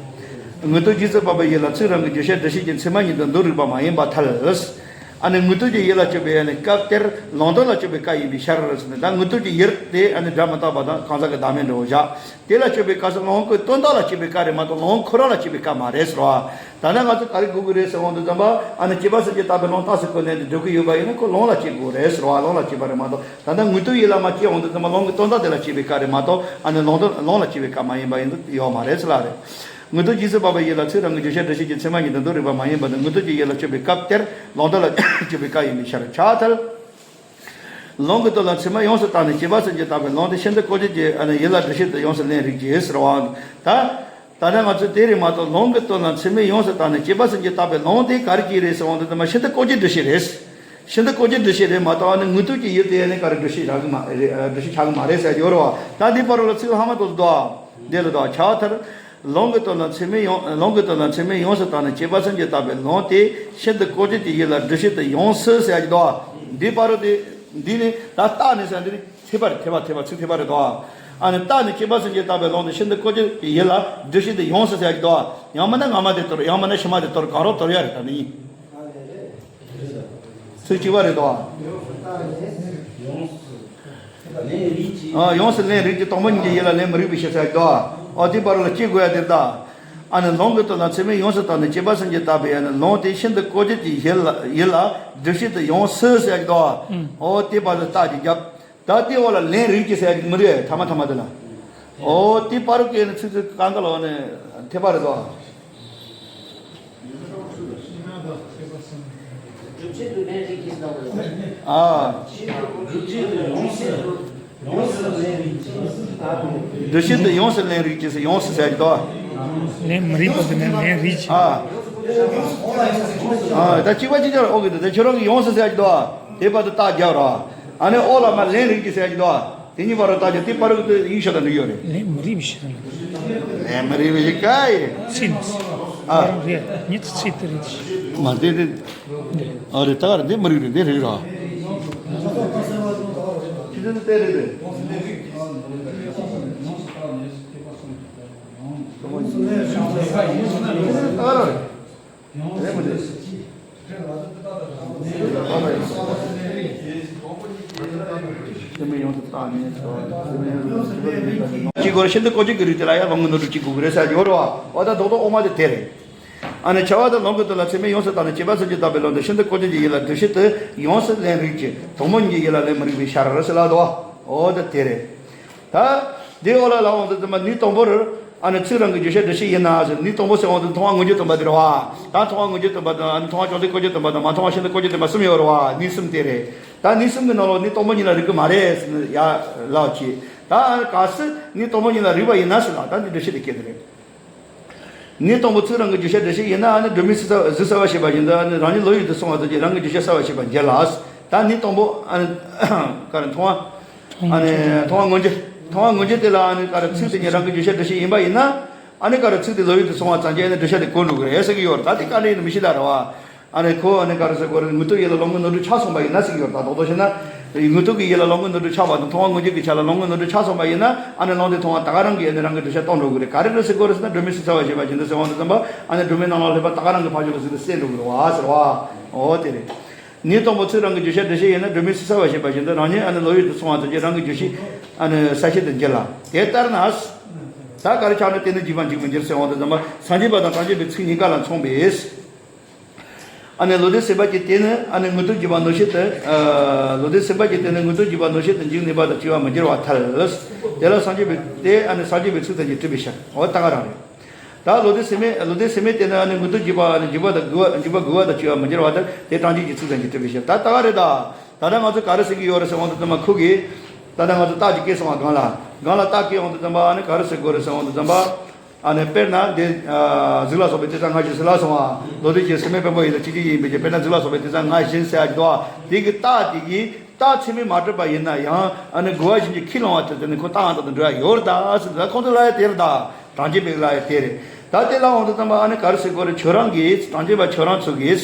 དངོས་སྟོབས་རྗེས་སུ་དཔག་པའི་ཡུལ་ལ་ཚིག་རང་གི་བརྗོད་བྱ་འདུ་ཤེས་ཀྱིས་མཚན་མ་ཉིད་དུ་འདོད་རིགས་པ་མ་ཡིན་པར་ཐལ། ཨ་ནི་དངོས་སྟོབས་ཀྱི་ཡུལ་ལ་དཔྱོད་པའི་ཨ་ནི་སྐབས་དེར་ལུང་དོན་ལ་དཔྱོད་པའི་སྐབས་ཡིན་པའི་ཕྱིར་ཟེར་ནས། ད་དངོས་སྟོབས་ཀྱི་ཡུལ་དེ་ཨ་ནི་སྒྲ་མི་རྟག་པ་དང་གང་ཟག་གི་བདག་མེད་འདྲ་བོ་བཞག་དེ་ལ་དཔྱོད་པའི་སྐབས་སུ་ལུང་གི་དོན་དག་ལ་དཔྱོད་པའི་སྐབས་རེད་མ་གཏོགས། ལུང་ཁོ་རང་ལ་དཔྱོད་པའི་སྐབས་མ་རེད་ཟེར་བ། ད་ནི་ང་ཚོ་ག་རེ་དགོས་ཀྱི་རེད་ཟེར་འོང་དུས་ཙམ་པ། ཨ་ནི་སྐྱེས་པ་སེམས་ཅན་རྟག་པའི་ལུང་རྟགས་སུ་བཀོད་ནས་འདི་སྒྲུབ་ཀྱི་ཡོད་པ་ཡིན་ན། ཁོ་ལུང་ལ་དཔྱོད་དགོས་རེད་ཟེར་བ། ལུང་ལ་དཔྱོད་པ་རེད་མ་གཏོགས། ད་ལྟ་དངོས་སྟོབས་ཡུལ་ལ་མ་སྐྱེས་འོང་དུས་ཙམ་པ། ལུང་གི་དོན་དག་དེ་ལ་དཔྱོད་པའི་སྐབས་རེད་མ་གཏོགས། ཨ་ནི་ལུང་དོན་ལུང་ལ་དཔྱོད་པའི་སྐབས་མ་ཡིན་པ་ཡིན་དུས་ཡོད་མ་རེད་ཟེར་ལབ་རེད། དངོས་སྟོབས་རྗེས་སུ་དཔག་པའི་ཡུལ་ལ་ཚིག་རང་གི་བརྗོད་བྱ་འདུ་ཤེས་ཀྱིས་མཚན་མ་ཉིད་དུ་འདོད་རིགས་པ་མ་ཡིན་པ་དང་། དངོས་སྟོབས་ཀྱི་ཡུལ་ལ་དཔྱོད་པའི་སྐབས་དེར་ལུང་དོན་ལ་དཔྱོད་པའི་སྐབས་ཡིན་པའི་ཕྱིར་ཆགས་ཐལ། ལུང་གི་དོན་ལ་མཚན་མ་ཡོངས་སུ་བརྟགས་ནས། སྐྱེས་པ་སེམས་ཅན་རྟག་པའི་ལུང་དེ་ཤིན་ཏུ་ལྐོག་གྱུར་གྱི་ཨ་ནི་ཡུལ་ལ་སྒྲུབ་བྱེད་དུ་ཡོངས་སུ་ལེན་རིགས་ཀྱིས་ཟེར་བའང་། ད་ད་ནི་ང་ཚོས་དེ་རེད་མ་གཏོགས། ལུང་གི་དོན་ལ་མཚན་མ་ཡོངས་སུ་བརྟགས་ནས། སྐྱེས་པ་སེམས་ཅན་རྟག་པའི་ལུང་དེ་ག་རེ་ཅིག་རེད་ཟེར་འོང་དུས་ཙམ་པ། ཤིན་ཏུ་ལྐོག་གྱུར་སྒྲུབ་བྱེད་རེད། ཤིན་ཏུ་ལྐོག་གྱུར་སྒྲུབ་བྱེད་རེད་མ་གཏོགས། ཨ་ནི་དངོས་སྟོབས་ཀྱི་ཡུལ་དེ་ཨ་ནི་ག་རེ་སྒྲུབ་བྱེད་ཆགས་ཀྱི་མ་རེད། སྒྲུབ་བྱེད་ཆགས་ཀྱི་མ་རེད་ཟེར་གྱི་ཡོད་རེད་བ། ད་འདི་བར་ལ་ཚིག་ལྷག་མ་དེ་ལ་དོ། འདི་ལ་དོ། ཆགས་ཐལ། ལུང་གི་དོན་ལ་མཚན་མ་ཡོངས་ལུང་གི་དོན་ལ་མཚན་མ་ཡོངས་སུ་བརྟགས་ནས། སྐྱེས་པ་སེམས་ཅན་རྟག་པའི་ལུང་དེ་ཤིན་ཏུ་ལྐོག་གྱུར་གྱི་ཡུལ་ལ་སྒྲུབ་བྱེད་དུ་ཡོངས་སུ་ཟེར་གྱི་འདུག་འདི་བར་དེ་འདི་ནི་ད་བརྟགས་ནས་ཟེར། འདི་ནི་འཐད་པ་རེད། འཐད་པ་འཐད་པ་ཚིག་འཐད་པ་རེད་དོ། ཨ་ནི་བརྟགས་ནས་སྐྱེས་པ་སེམས་ཅན་རྟག་པའི་ལུང་དེ་ཤིན་ཏུ་ལྐོག་གྱུར་གྱི་ཡུལ་ལ་སྒྲུབ་བྱེད་དུ་ཡོངས་སུ་ཟེར་གྱི་འདུག་ཡང་མིན་ན་སྔ་མ་དེ་དོར། ཡང་མིན་ན་ཕྱི་མ་དེ་དོར། གང་རུང་དོར་ཡ་རེད། ད་ནི་ཚིག་གཅིག་པ་རེད་དོ། ཨ། ཡོངས་སུ་ལེན་རིགས་ཀྱིས། དང་པོ་ཉིད་ཀྱི་ཡུལ་ལ་ལེན་མི་རིགས་པའི་ཕྱིར་ཟེར་གྱི་འདུག་ཨོ་དེ་བར་ལ་སྐྱེ་དགོས་ཡ་དེ་རེད་ད། ཨ་ནི་ལུང་གི་དོན་ལ་མཚན་མ་ཡོངས་སུ་བརྟགས་ནས། སྐྱེས་པ་སེམས་ཅན་རྟག་པའི་ཨ་ནི་ལུང་དེ་ཤིན་ཏུ་ལྐོག་གྱུར་གྱི་ཡུལ་ལ་ཡུལ་ལ་སྒྲུབ་བྱེད་དུ་ཡོངས་སུ་ཟེར་གྱི་འདུག་ཨོ་དེ་བར་ལ་རྟགས་ཅིག་བརྒྱབ། ད་དེ་འོག་ལ་ལེན་རིགས་ཀྱིས་ཟེར་གྱི་མི་འདུག་ཐ་མ་ཐ་མ་དེ་ལ། ཨོ་དེ་བར་གྱི་ཨ་ནི་ཚིག་ཚིག་གང་ག་ལ་ཨ་ནི་འཐད་པ་རེད་དོ། སྒྲུབ་བྱེད་དུ་ལེན་རིགས་ཀྱིས་ཟེར་བ་རེད། ཨ། སྒྲུབ་བྱེད་དུ་ཡོངས་སུ་ཡོངས་སུ་ལེན་རིགས་ཀྱིས། སྒྲུབ་བྱེད་དུ་ཡོངས་སུ་ལེན་རིགས་ཀྱིས། ཡོངས་སུ་ཟེར་གྱི་འདུག་ལེན་མི་རིགས་པ་ཟེར་ན་ལེན་རིགས་ཀྱིས། ཨ། ཨ་ད་གཅིག་པ་གཅིག་རྐྱང་ཨོ་གི་འདུག་ད་ཁྱོད་རང་གིས་ཡོངས་སུ་ཟེར་གྱི་འདུག་དེ་བར་དུ་རྟགས་རྒྱག་རོགས། ཨ་ནི་ཨོ་ལ་མ་ལེན་རིགས་ཀྱིས་ཟེར་གྱི་འདུག་དེ་གཉིས་བར་དུ་རྟགས་རྒྱག་དེ་བར་དུ་ཡིག་ཤོག་དང་འབྲི་ཡོད་རེད། ལེན་མི་རིགས་པའི་ཕྱིར་ན། ལེན་མི་རིགས་པའི་ཕྱིར་ཀ་ཡེ། ཚིག་ནི། ཨ། རེད། ཉིད་ཚིག་དེ་རེད། མ་དེ་དེ། འདི་རེད། ཨ་རེད། ད་ག་རེད། འདི་མི་རིགས་རེད། འདི་རིགས་ར། ཁྱེད་ཚོ་དེ་རེད་དེ། ད་ག་རེད། རེད་མི་རེད། སྐྱེས་སྐོར་ཤིན་ཏུ་ལྐོག་གྱུར་གྱི་རིགས་དེ་ལ་ཡང་ལུང་གི་ནོར་སྒྲུབ་ཅིག་དགོས་ཀྱི་རེད་ཟེར་གྱི་ཡོད་རེད་བ། འོ་ད་རྡོག་རྡོག་འོག་མ་དེ་དེ་རེད། ཨ་ནི་བྱ་བ་དང་ལུང་གི་དོན་ལ་མཚན་མ་ཡོངས་སུ་བརྟགས་ནས། སྐྱེས་པ་སེམས་ཅན་རྟག་པའི་ལུང་དེ་ཤིན་ཏུ་ལྐོག་གྱུར་གྱི་ཡུལ་ལ་སྒྲུབ་བྱེད་དུ་ཡོངས་སུ་ལེན་རིགས་ཀྱིས། དང་པོ་ཉིད་ཀྱི་ཡུལ་ལ་ལེན་མི་རིགས་པའི་ཕྱིར་ཟེར་ལབ་འདུག་འོ་ད་དེ་རེད། ད་དེའི་འོག་ལ་ལབ་འོང་དུས་ཙམ་པ་ནི་དང་པོར། ཨ་ནི་ཚིག་རང་གི་བརྗོད་བྱ་སྒྲུབ་བྱེད་ཡིན་ན་ཟེར། ནི་དང་པོ་ཟེར་འོང་དུས་མཐོང་བ་མངོན་གྱུར་སྟོང་པ་དེ་རེད་བ། ད་མཐོང་བ་མངོན་གྱུར་སྟོང་པ་དང་། ཨ་ནི་མཐོང་བ་ཅོག་འཐདེབ་ལྐོག་གྱུར་སྟོང་པ་དང་། མ་མཐོང་བ་ཤིན་ཏུ་ལྐོག་གྱུར་སྟོང་པ་གསུམ་ཡོད་རེད་བ། ནི་གསུམ་དེ་རེད། ད་ནི་གསུམ་གྱི་ནང་ལོགས་ནི་དང་པོ་ཉིད་ལ་རིགས་ཀྱི་མ་རེད་ཟེར་ནས་ཡ་ལབ་བྱས། ད་གལ་སྲིད་ནི་དང་པོ་ཉིད་ལ་རིགས་པ་ཡིན་ན་ཟེར་ལ། ད་འདི་སྒྲུབ་བྱེད་དེ་སྐད་དེ་རེད། ནི་དང་པོ་ཚིག་རང་གི་བརྗོད་བྱ་སྒྲུབ་བྱེད་ཡིན་ན། ཨ་ནི་སྒྲོན་མེ་གཟུགས་གསལ་བ་ཞེས་པ་བཞིན་དུ། ཨ་ནི་རང་ཉིད་བློ་ཡུལ་དུ་སོང་བ་ཙམ་གྱིས་རང་གི་བརྗོད་བྱ་གསལ་བ་ཞེས་པ་འགྱུར་ལ། ད་ནི་དང་པོ་ཨ་ནི་ག་རེ་མཐོང་བ། ཨ་ནི་མཐོང་བ་མངོན་གྱུར། མཐོང་བ་མངོན་རྗེས་དེ་ལ་ཨ་ནི་ག་རེ་ཚིག་དེ་ཉིད་རང་གི་བརྗོད་བྱ་འགྲེལ་བྱེད་ཡིན་པ་ཡིན་ན། ཨ་ནི་ག་རེ་ཚིག་དེ་བློ་ཡུལ་དུ་སོང་བ་ཙམ་གྱིས་ཨ་ནི་འགྲེལ་བྱ་དེ་གོ་འགྲོ་གི་རེད་ཟེར་གི་ཡོད་རེད། ད་དེ་ག་འདྲ་ཡིན་ནམ་མི་ཤེས་ད་རེད་བ། ཨ་ནི་ཁོ་ཨ་ནི་ག་རེ་ཟེར་དགོས་རེད། དངོས་སྟོབས་ཡིད་ལ་ལོག་ངེས་ནོར་འཁྲུལ་ཆགས་སོང་བ་ཡིན་ན་ཟེར་གི་ཡོད་རེད། ད་རྡོག་རྡོག་བྱས་ན། དངོས་སྟོབས་ཀྱི་ཡིད་ལ་ལོག་ངེས་ནོར་འཁྲུལ་ཆགས་པ་དང་མཐོང་བ་མངོན་རྗེས་ཀྱི་ཆ་ལ་ལོག་ངེས་ནོར་འཁྲུལ་ཆགས་སོང་བ་ཡིན་ན། ཨ་ནི་ལུང་དེ་མཐོང་བ་ད་ག་རང་གིས་ཨ་ནི་རང་གི་འགྲེལ་བཤད་གཏོང་འགྲོ་གི་རེད། ག་རེ་རེད་ཟེར་དགོས་རེད་ཟེར་ན། སྒྲོན་མེ་ཚིག་གསལ་བར་བྱེད་པ་བཞིན་དུ་ཟེར་འོང་དུས་ཙམ་པ། ཨ་ནི་སྒྲོན་མེ་ནང་ལ་སླེབས་པ་ད་ག་རང་གི་ཕར་ཕྱོགས་ལ་ཟེར་དུས་གསལ་འགྲོ་གི་རེད་བ་ཟེར་བ། འོ་དེ་རེད། ནས་དང་པོ་ཚིག་རང་གི་བརྗོད་བྱ་འགྲེལ་བཤད་ཡིན་ན། སྒྲོན་མེ་ཚིག་གསལ་བར་བྱེད་པ་བཞིན་དུ་རང་ཉིད་ཨ་ནི་བློ་ཡུལ་དུ་སོང་བ་ཙམ་གྱིས་རང་གི་བརྗོད་བྱའི་ཨ་ནི་གསལ་བྱེད་དུ་འགྱུར་ལ། དེ་ལྟར་ན། ད་ག་རེ་ཆགས་ན། དེ་ནི་རྗེས་དཔག་འཇིག་མི་འགྱུར་ཟེར་འོང་དུས་ཙམ་པ། སངས་རྒྱས་པ་དང་གྲངས་ཅན་པའི་ཚིག་གཉིས་ཀ་ལ་མཚུངས་པས། ཨ་ནི་བློ་ལྡན་སེམས་དཔའ་གྱིས་དེ་ནི་ཨ་ནི་དངོས་སྟོབས་རྗེས་དཔག་ནོར་བྱེད་དུ། ཨ། བློ་ལྡན་སེམས་དཔའ་གྱིས་དེ་ནི་དངོས་སྟོབས་རྗེས་དཔག་ནོར་བྱེད་དུ་འཇུག་ནུས་པ་དང་བཅས་པར་མི་འགྱུར་བར་ཐལ། དེ་ལ་སངས་རྒྱས་པའི། དེ་ཨ་ནི་སངས་རྒྱས་པའི་ཚིག་ཙམ་གྱིས་གྲུབ་པའི་ཕྱིར། འོ་ད་ག་རང་རེད། ད་བློ་ལྡན་སེམས་དཔའི། བློ་ལྡན་སེམས་དཔའི་དེ་ནི་ཨ་ནི་དངོས་སྟོབས་རྗེས་དཔག་ཨ་ནི་འཇུག་པ་དང་འགུག་པ། འཇུག་པ་འགུག་པ་དང་བཅས་པར་མི་འགྱུར་བར་ཐལ། དེ་གྲངས་ཅན་གྱི་ཚིག་ཙམ་གྱིས་གྲུབ་པའི་ཕྱིར། ད་ད་ག་རེད། ད་ད་ལྟ་ང་ཚོས་ག་རེ་ཟེར་གྱི་ཡོད་རེད་ཟེར་འོང་དུས་ཙམ་པ། ཁོ་གིས། ད་ལྟ་ང་ཚོ་རྟགས་ཅིག་བཀོད་སོང་བ། སྒང་ལ། སྒང་ལ་རྟགས་བཀོད་འོང་དུས་ཙམ་པ། ཨ་ནི་ག་རེ་ཟེར་དགོས་རེད་ཟེར་འོང་དུས་ཙམ་པ། ཨ་ནི་དཔེར་ན་འདི། ཨ། གཟུགས་ལ་སོགས་པའི་དེ་ཙམ་ང་བཞིན་ཟེར་ལབ་སོང་བ། བློ་ལྡན་གྱིས་སེམས་མེད་བེམ་པོ་ཡི་དྭགས་གཅིག་གཅིག་ཡིན་པའི་ཕྱིར། དཔེར་ན་གཟུགས་ལ་སོགས་པའི་དེ་ཙམ་ང་བཞིན་ཟེར་ཡ་གི་འདུག་བ། དེ་གི་རྟགས་དེ་གིས་རྟགས་ཚད་མས་མ་གྲུབ་པ་ཡིན་ན་ཡང་། ཨ་ནི་རྒོལ་བ་གཞན་གྱིས་ཁས་བླངས་པ་དེ་དེ་ནི་ཁོ་རྟགས་ཡང་དག་ཏུ་འགྲོ་ཡ་ཡོད་རེད་ད་ཟེར། ད་ཁོང་ཚོ་ལབ་ཡ་དེ་རེད་ད། གྲངས་ཅན་པས་ལབ་ཡ་དེ་རེད། ད་དེ་ལ་འོང་དུས་ཙམ་པ། ཨ་ནི་ག་རེ་ཟེར་དགོས་རེད། ཁྱོད་རང་གིས། གྲངས་ཅན་པ་ཁྱོད་རང་ཚོ་གིས།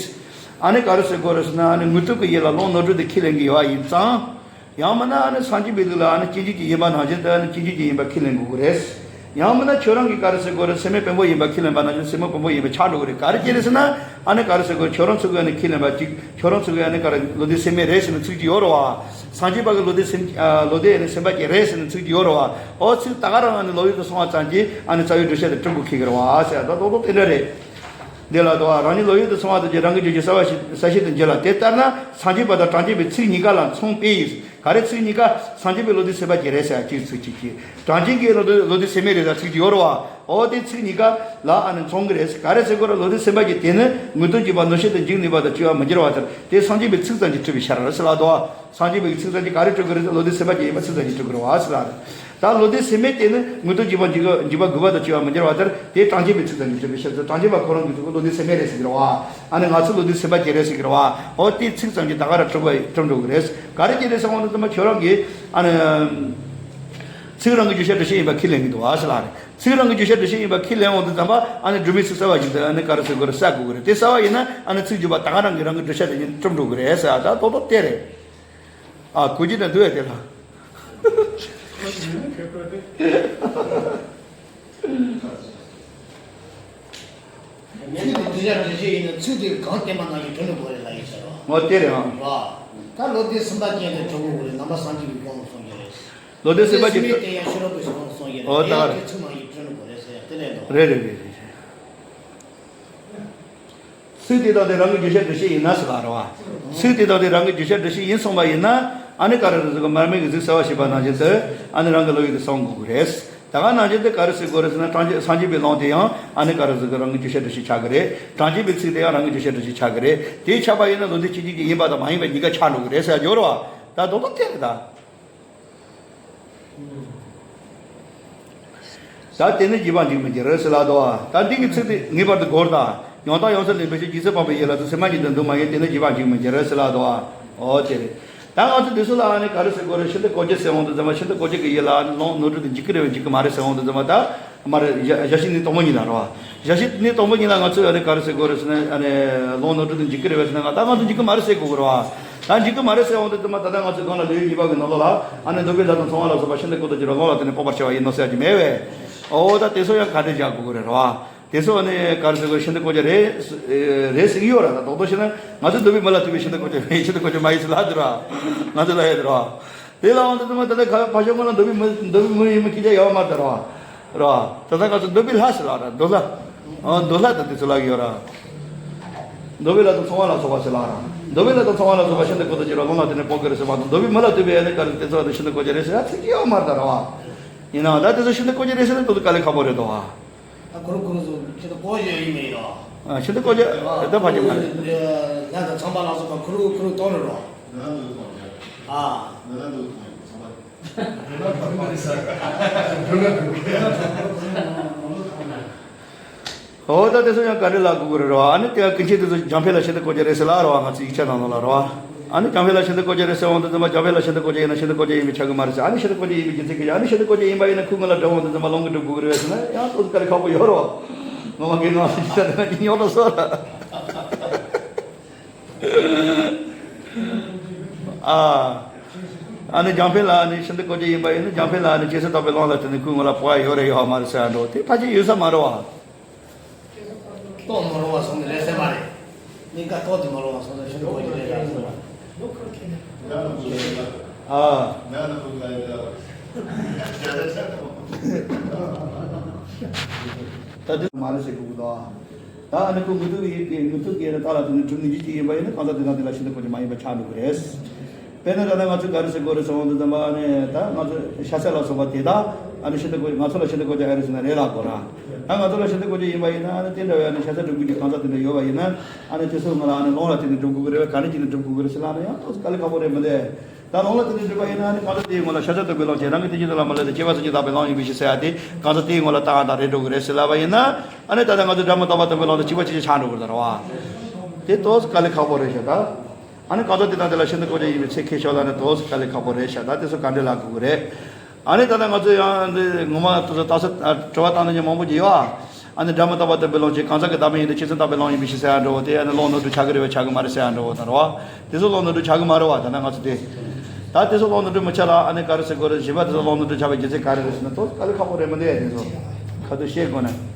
ཨ་ནི་ག་རེ་ཟེར་དགོས་རེད་ཟེར་ན། ཨ་ནི་དངོས་སྟོབས་ཀྱི་ཡིད་ལ་ལོག་ནོར་འཁྲུལ་དེ་ཁས་ལེན་གྱི་ཡོད་པ་ཡིན་ཙང་། ཡང་མིན་ན་ཨ་ནི་སངས་རྒྱས་པའི་ལུགས་ལ་ཨ་ནི་སྐྱེ་འཇིག་གི་དབྱེ་བ་ནང་བཞིན་དུ། ཨ་ནི་སྐྱེ་འཇིག་གི་དབྱེ་བ་ཁས་ལེན་དགོས་ཀྱི་རེད། ཡང་མིན་ན་ཁྱོད་རང་གིས་ག་རེ་ཟེར་དགོས་རེད། སེམས་མེད་བེམ་པོ་ཡིན་པ་ཁས་ལེན་པ་ནང་བཞིན་སེམས་མེད་བེམ་པོ་ཡིན་པ་ཆགས་འགྲོ་གི་རེད། ག་རེ་བྱས་རེད་ཟེར་ན། ཨ་ནི་ག་རེ་ཟེར་དགོས། ཁྱོད་རང་ཚོ་གིས་ཨ་ནི་ཁས་ལེན་པ་ཅིག་ཁྱོད་རང་ཚོ་གིས་ཨ་ནི་ག་རེ། བློ་ལྡན་སེམས་མེད་རེད་ཟེར་ནས་ཚིག་གཅིག་ཡོད་རེད་བ། སངས་རྒྱས་པ་གིས་བློ་ལྡན་སེམས། ཨ། བློ་ལྡན་ཨ་ནི་སེམས་དཔའ་གྱིས་རེད་ཟེར་ནས་ཚིག་གཅིག་ཡོད་རེད་བ། ཨོ་ཚིག་ད་ག་རང་ཨ་ནི་བློ་ཡུལ་དུ་སོང་བ་ཙམ་གྱིས་ཨ་ནི་རྩ་བའི་འགྲེལ་བཤད་དེ་གྲུབ་དགོས་ཁེལ་གི་རེད་བ་ཟེར། ད་རྡོག་རྡོག་དེ་འདྲ་རེད། འདི་ལ་དོ། རང་ཉིད་བློ་ཡུལ་དུ་སོང་བ་ཙམ་གྱིས་རང་གི་བརྗོད་བྱ་གསལ་བར་བྱེད། གསལ་བྱེད་དུ་འགྱུར་ལ། དེ་ལྟར་ན་སངས་རྒྱས་པ་དང་གྲངས་ཅན་པའི་ཚིག་གཉིས་ཀ་ལ་མཚུངས་པས། ག་རེ་ཚིག་གཉིས་ཀ། སངས་རྒྱས་པས་བློ་ལྡན་སེམས་དཔའ་གྱིས་རེད་ཟེར་ཡ་གཅིག་ཚིག་གཅིག་གིས། གྲངས་ཅན་གྱིས་བློ་ལྡན། བློ་ལྡན་སེམས་མེད་རེད་ཟེར་ཡ་ཚིག་གཅིག་ཡོད་རེད་བ། འོ་དེ་ཚིག་གཉིས་ཀ་ལ་ཨ་ནི་མཚུངས་ཀྱི་རེད། ག་རེ་ཟེར་དགོས་རེད། བློ་ལྡན་སེམས་དཔའ་གྱིས་དེ་ནི་དངོས་སྟོབས་རྗེས་དཔག་ནོར་བྱེད་དུ་འཇུག་ནུས་པ་དང་བཅས་པར་མི་འགྱུར་བར་ཐལ། དེ་སངས་རྒྱས་པའི་ཚིག་ཙམ་གྱིས་གྲུབ་པའི་ཕྱིར་ཟེར་ལབ་འདུག་བ། སངས་རྒྱས་པའི་ཚིག་ཙམ་གྱིས་ག་རེ་གྲུབ་ཀྱི་རེད། བློ་ལྡན་སེམས་དཔའ་གྱིས་ཡིན་པ་ཚིག་ཙམ་གྱིས་གྲུབ་ཀྱི་རེད་བ་ཟེར་ལབ་རེད། ད་བློ་ལྡན་སེམས་མེད་དེ་ནི་དངོས་སྟོབས་རྗེས་དཔག་འཇུག་འཇུག་པ་འགུགས་པ་དང་བཅས་པ་མི་འགྱུར་བར་ཐལ། དེ་གྲངས་ཅན་པའི་ཚིག་ཙམ་གྱིས་གྲུབ་པའི་ཕྱིར་ཟེར། གྲངས་ཅན་པ་ཁོ་རང་གིས་ཚུར་བློ་ལྡན་སེམས་མེད་རེད་ཟེར་གྱི་རེད་བ། ཨ་ནི་ང་ཚོ་བློ་ལྡན་སེམས་དཔའ་གྱིས་རེད་ཟེར་གྱི་རེད་བ། འོ་དེ་ཚིག་ཙམ་གྱིས་ད་ག་རང་གྲུབ་པ་གྲུབ་འགྲོ་གི་རེད། ག་རེ་བྱས་རེད་ཟེར་འོང་དུས་ཙམ་པ། ཁྱོད་རང་གིས་ཨ་ནི་ཚིག་རང་གི་བརྗོད་བྱ་འགྲེལ་བྱེད་ཡིན་པ་ཁས་ལེན་གྱི་འདུག་བ་ཟེར་ལབ་རེད། ཚིག་རང་གི་བརྗོད་བྱ་འགྲེལ་བྱེད་ཡིན་པ་ཁས་ལེན་འོང་དུས་ཙམ་པ། ཨ་ནི་སྒྲོན་མེ་ཚིག་གསལ་བ་བཞིན་དུ་ཨ་ནི་ག་རེ་ཟེར་དགོས་རེད། གསལ་དགོས་ཀྱི་རེད། དེ་གསལ་བ་ཡིན་ན་ཨ་ནི་ཚིག་བརྗོད་པ་ད་ག་རང་གིས་རང་གི་འགྲེལ་བཤད་དེ་ཉིད་གྲུབ་འགྲོ་གི་རེད་ཟེར། ད་རྡོག་རྡོག་དེ་རེད། ཨ། གོ་རྒྱུ་ན་འདུག་ཡ་དེ་ལ། ཚིག་དེ་བརྗོད་བྱ་འགྲེལ་བྱེད་ཡིན་ན། ཚིག་དེ་གང་བསྟན་པ་ནང་བཞིན་གྲུབ་ནི་དགོས་རེད་ལབ་ཡིན་ཟེར་བ། འོ་དེ་རེད་ཨང་། རེད་བ། ད་བློ་ལྡན་སེམས་དཔའ་ཅན་དེ་གྲུབ་དགོས་རེད། ནང་པ་སངས་རྒྱས་པའི་དགོངས་པ་གསུངས་ཀྱི་རེད། བློ་ལྡན་སེམས་དཔའ་ཅན་དེ་ཡང་ཤེས་རབ་ཀྱི་གཞུང་གསུངས་ཀྱི་རེད། འོ་དེ་ད་ཡང་ག་རེད། དེ་ཚིག་ནང་བཞིན་གྲུབ་ནི་དགོས་རེད་ཟེར་ཡ་དེ་ལས་ལྡོག་རེད་རེད་རེད་རེད། ཚིག་དེ་དག་དེ་རང་གི་བརྗོད་བྱ་འགྲེལ་བཤད་ཡིན་ན་ཟེར་ལབ་རེད་བ། ཚིག་དེ་དག་དེ་རང་གི་བརྗོད་བྱ་འགྲེལ་བཤད་ཡིན་གསུངས་པ་ཡིན་ན། ཨ་ནི་ག་རེ་རེད་ཟེར་གི། མར་མེ་གི་གཟུགས་གསལ་བར་བྱེད་པ་ནང་བཞིན་དུ་ཨ་ནི་རང་གི་བློ་ཡུལ་དུ་སོང་དགོས་ཀྱི་རེད། ད་ག་ནང་བཞིན་དུ་ག་རེ་ཟེར་དགོས་རེད་ཟེར་ན། སངས་རྒྱས། སངས་རྒྱས་པའི་ལུང་དེ་ཡང་ཨ་ནི་ག་རེ་ཟེར་གི། རང་གི་བརྗོད་བྱ་འགྲེལ་བཤད་ཆགས་ཀྱི་རེད། གྲངས་ཅན་པའི་ཚིག་དེ་ཡང་རང་གི་བརྗོད་བྱ་འགྲེལ་བཤད་ཆགས་ཀྱི་རེད། དེ་ཆགས་པ་ཡིན་ན་བློ་ལྡན་སྐྱེ་འཇིག་གི་ཡིན་པ་དང་མ་ཡིན་པ་གཉིས་ཀ་ཆགས་འགྲོ་གི་རེད་ཟེར་ཡ་ཡོད་རེད་བ། ད་རྡོག་རྡོག་དེ་རེད་ད། ད་དེ་ནི་རྗེས་དཔག་འཇིག་མི་འགྱུར་ཟེར་ལབ་འདུག་བ། ད་འདི་གི་ཚིག་དེ་ངེས་པར་དུ་དགོས་རེད་ད། ཡང་དག་ཡང་སེ་ལེན་པའི་ཕྱིར། རྗེས་སུ་དཔག་པའི་ཡུལ་ལ་ཟེར། སེམས་མ་ཉིད་དུ་འདུ་མ་ཡིན། དེ་ནི་རྗེས་དཔག་འཇིག་མི་འགྱུར་ཟེར་ལབ་འདུག་བ། འོ་དེ་རེད། ད་ང་ཚོ་འདི་ཚོ་ལ་ཨ་ནི་ག་རེ་ཟེར་དགོས་རེད། ཤིན་ཏུ་གོ་རྒྱུ་ཟེར་འོང་དུས་ཙམ་པ། ཤིན་ཏུ་གོ་རྒྱུ་གི་ཡུལ་ལ་ཨ་ནི་ལོང་ནོར་འཁྲུལ་དེ་འཇིག་གི་རེད་པས་འཇིག་གི་མ་རེད་ཟེར་འོང་དུས་ཙམ་པ། ད་མར་བཞག་བཞག་ཤེས་གནས་དང་པོ་གཉིས་ལ་རེད་བ། བཞག་ཤེས་གནས་དང་པོ་གཉིས་ལ་ང་ཚོས་ཨ་ནི་ག་རེ་ཟེར་དགོས་རེད་ཟེར་ན། ཨ་ནི་ལོང་ནོར་འཁྲུལ་དེ་འཇིག་གི་རེད་པས་ཟེར་ན། ད་ང་ཚོ་འཇིག་གི་མ་རེད་ཟེར་དགོས་ཀྱི་རེད་བ། ད་འཇིག་གི་མ་རེད་ཟེར་འོང་དུས་ཙམ་པ། ད་ལྟ་ང་ཚོས་སྒང་ལ་ལེའུ་གཉིས་པ་གི་ནང་ལོགས་ལ་ཨ་ནི་འདོད་པའི་ལྷ་དང་ཚངས་པ་ལ་སོགས་པ་ཤིན་ཏུ་གོ་བརྡ་གྱུར་པ། ལོང་ལ་དེ་ནི་སྤོབས་པར་བྱ་བ་ཡིན་ནོ་ཟེར་གྱི་མེད་པས། འོ་ད་དེ་ཚོ་ཡང་ག་འདྲས་བཞག་དགོས་ཀྱི་རེད་བ། དེ་ཚོ་ནི་ག་རེ་ཟེར་དགོས། ཤིན་ཏུ་གོ་རྒྱུ་རེད། རེད་ཟེར་གྱི་ཡོད་ར། ད་རྡོག་རྡོག་བྱས་ན་ང་ཚོ་འདོད་པའི་མི་ལ་ལྟོས་པའི་ཤིན་ཏུ་གོ་རྒྱུ་མེད། ཤིན་ཏུ་གོ་རྒྱུ་མ་ཡིན་ཟེར་ལབ་འདུག་ར། ང་ཚོ་ལ་ཡོད་ར། དེ་ལ་འོང་དུས་ཙམ་པ་ད་ལྟ་ཁ་ཕར་ཕྱོགས་སྒང་ལ་འདོད་པའི་མི། འདོད་པའི་མི་ཡིན་མིན་ཁྱེད་ཅག་ཡོད་མ་རེད་ར། ར། ད་ལྟ་ང་ཚོ་འདོད་པའི་ལྷ་ཟེར་ལབ་ར། འདོད་ལྷ། ཨ། འདོད་ལྷ་དང་དེ་ཚོ་ལབ་ཀྱི་ཡོད་ར། འདོད་པའི་ལྷ་དང་ཚངས་པ་ལ་སོགས་པ་ཟེར་ལབ་ར། འདོད་པའི་ལྷ་དང་ཚངས་པ་ལ་སོགས་པ་ཤིན་ཏུ་གོ་བརྡ་གྱུར་པ། ལོང་ལ་དེ་ནི་སྤོབས་ཀྱི་རེད་ཟེར་བ་དང་། འདོད་པའི་མི་ལ་ལྟོས་པའི་ཨ་ནི་ག་རེ་དེ་ཚོ་ལ་ཤིན་ཏུ་གོ་རྒྱུ་རེད་ཟེར་ཡ་ཚིག་གཅིག་ཡོད་མ་རེད་ད་ར་བ། ཡིན་ནའང་ད་དེ་ཚོ་ཤིན་ཏུ་གོ་རྒྱུ་རེད་ཟེར་ན་ཏོག་ཙམ་དཀའ་ལས་ཁག་པོ་རེད་དོ། ཨ། ཁོ་རང་ཁོ་རང་ཚོ་ཤིན་ཏུ་གོ་རྒྱུ་ཡིན་མིན་རོ། ཨ། ཤིན་ཏུ་གོ་རྒྱུ་ད་ཕལ་ཆེར་མ་རེད། ལྷ་དང་ཚངས་པ་ལ་སོགས་པ་ཁོ་རང་ཁོ་རང་གཏོང་རེད་རོ། ཨ། འོ་ད་དེ་ཚོ་ཡང་ག་འདྲ་ལབ་དགོས་ཀྱི་རེད་རོ། ཨ་ནི་དེ་ཀུན་མཁྱེན་དེ་ཚོ་འཇམ་དཔལ་ལ་ཤིན་ཏུ་གོ་རྒྱུ་རེད་ཟེར་ལབ་རོ། ང་ཚོའི་ཡིག་ཆ་ནང་ལོགས་ལ་རོ། ཨ་ནི་འཇམ་དཔལ་ལ་ཤིན་ཏུ་བཀོད་ཀྱི་རེད་ཟེར་འོང་དུས་ཙམ་པ། འཇམ་དཔལ་ལ་ཤིན་ཏུ་བཀོད་ཀྱི་ཡིན་ན་ཤིན་ཏུ་བཀོད་ཀྱི་ཡིན་པས་ཆགས་ཀྱི་མ་རེད་ཟེར། ཨ་ནི་ཤིན་ཏུ་བཀོད་ཀྱི་ཡིན་པ་ཡིན་ན་ཁོའི་སྔོན་ལ་སྒྲུབ་འོང་དུས་ཙམ་པ་ལོངས་སྐུ་སྒྲུབ་དགོས་ཀྱི་རེད་ཟེར་ན་ཡང་ཏོག་ཙམ་དཀའ་ལས་ཁག་པོ་ཡོད་རེད་བ། ངོ་མ་གི་ངང་ལ་ཅི་ཟེར་ན་ཉོག་འགྲོ་སོང་ར། ཨ། ཨ་ནི་འཇམ་དཔལ་ལ་ནི་ཤིན་ཏུ་བཀོད་ཀྱི་ཡིན་པ་ཡིན་ན། འཇམ་དཔལ་ལ་ནི་ཇེ་ཟབ་དག་པའི་ཀློང་ལ་བརྟེན་ནས་ཁོའི་སྔོན་ལ་སྤོ་བ་ཡོད་རེད་ཡོད་མ་རེད་ཟེར་ཡ་འགྲོ། དེ་ཕལ་ཆེར་ཡོད་ས་མ་རེད་བ། རྟོགས་མ་རུང་བ་སོང་ནི་རེད་ཟེར་མ་རེད། གཉིས་ཀ་རྟོགས་ཏེ་མ་རུང་བ་སོང་ཙང་ཤིན་ཏུ་བཀོད་ཀྱི་རེད་ལ་ཟེར་བ། ཨ། ད་དེ་མ་རེད་ཟེར་དགོས་ཀྱི་འདུག། ད་ཨ་ནི་ཁོ་དངོས་ཐོག་གི་ཡིན་དངོས་ཐོག་གི་རྟགས་ལ་བརྟེན་ནས་གྲུབ་ནུས་ཀྱི་གཅིག་ཡིན་པ་ཡིན་ན། གང་ཟག་དེ་དང་དེ་ལ་ཤིན་ཏུ་བཀོད་ཀྱི་མ་ཡིན་པ་ཆགས་འགྲོ་གི་རེད། དཔེར་ན་ད་ལྟ་ང་ཚོས་ག་རེ་ཟེར་དགོས་རེད་ཟེར་འོང་དུས་ཙམ་པ་ནི། ད་ང་ཚོ་ཤ་ཟད་ལ་སོགས་པ་དེ་དག་ཨ་ནི་ཤིན་ཏུ་བཀོད། ང་ཚོ་ལ་ཤིན་ཏུ་བཀོད་ཀྱི་ཨེ་རེད་ཟེར་ན་རེད་ལབ་དགོས་ར། ད་ང་ཚོ་ལ་ཤིན་ཏུ་བཀོད་ཀྱི་ཡིན་པ་ཡིན་ན། ཨ་ནི་དེ་འདྲ་བའི་ཨ་ནི་ཤ་ཟད་སྒྲུབ་དགོས་ཀྱི་གང་ཟག་དེ་འདྲ་ཡོད་པ་ཡིན་ན། ཨ་ནི་དེ་ཚོའི་སྔོན་ལ་ཨ་ནི་ཀློང་ལ་བརྟེན་ནས་སྒྲུབ་དགོས་ཀྱི་རེད་བས། ག་ནས་བྱས་ནས་སྒྲུབ་དགོས་ཀྱི་རེད་ཟེར་ལབ་ན་ཡང་ཏོག་ཙམ་དཀའ་ལས་ཁག་པོ་རེད་མི་འདུག། ད་ཀློང་ལ་བརྟེན་ནས་སྒྲུབ་པ་ཡིན་ན། ཨ་ནི་གང་ཟག་དེའི་སྔོན་ལ་ཤ་ཟད་རྟོག་པའི་ཀློང་ཆེན་རང་གི་དེ་བཞིན་དུ་ལ་མ་ལུས་ཏེ། སྐྱེ་བ་སེམས་ཀྱིས་དག་པའི་ཀློང་ཡིན་པའི་ཕྱིར་ཟེར་ཡ་དེ་གང་ཟག་དེའི་སྔོན་ལ་ཏག་ཏག་རེད་འགྲོ་གི་རེད་ཟེར་ལབ་པ་ཡིན་ན། ཨ་ནི་ད་ལྟ་ང་ཚོ་སྒྲ་མི་རྟག་པ་རྟོགས་པའི་ཀློང་དང་གཅིག་པ་གཅིག་རྐྱང་ཆགས་འགྲོ་གི་རེད་ད་ར་བ། དེ་ཏོག་ཙམ་དཀའ་ལས་ཁག་པོ་རེད་ཤག་ད། ཨ་ནི་གང་ཟག་དེ་དང་དེ་ལ་ཤིན་ཏུ་བཀོད་ཀྱི་ཡིན་པའི་ཚེ་ཁེ་ཤོར་ལ་ནི་ཏོག་ཙམ་དཀའ་ལས་ཁག་པོ་རེད་ཤག། ད་དེ་ཚོ་ག་འདྲ་ལབ་དགོས་ཀྱི་རེད། ཨ་ནི་ད་ལྟ་ང་ཚོ་ཡང་འདི་ངོ་མ་ད་ལྟ་ད་ལྟ་དྲི་བ་བཏང་མཁན་མང་པོ་ཅིག་ཡོད་ཨ། ཨ་ནི་སྒྲ་མི་རྟག་པ་རྟོགས་པའི་ཀློང་ཆེན་གང་ཟག་གི་བདག་མེད་ཡིན་ཏེ། ཆོས་ཅན་རྟོགས་པའི་ཀློང་ཡིན་པའི་ཕྱིར་ཟེར་ཡ་འགྲོ་བ་དེ། ཨ་ནི་ཀློང་ནོར་འཁྲུལ་ཆགས་ཀྱི་རེད་བས་ཆགས་ཀྱི་མ་རེད་ཟེར་ཡ་འགྲོ་བ་དང་རེད་བ། དེ་ཚོ་ཀློང་ནོར་འཁྲུལ་ཆགས་ཀྱི་མ་རེད་བ། ད་ནི་ང་ཚོ་དེ། ད་དེ་ཚོ་ཀློང་ནོར་འཁྲུལ་མི་ཆགས་ལ་ཨ་ནི་ག་རེ་ཟེར་དགོས་རེད། གཞན་པ་དེ་ཚོ་ཀློང་ནོར་འཁྲུལ་ཆགས་པའི་རྒྱུ་མཚན་ག་རེ་རེད་ཟེར་ན། ཏོག་ཙམ་དཀའ་ལས་ཁག་པོ་རེད་མི་འདུག་ཡ། དེ་ཚོ་ཁ་ཐུག་ཤེས་དགོས་ན།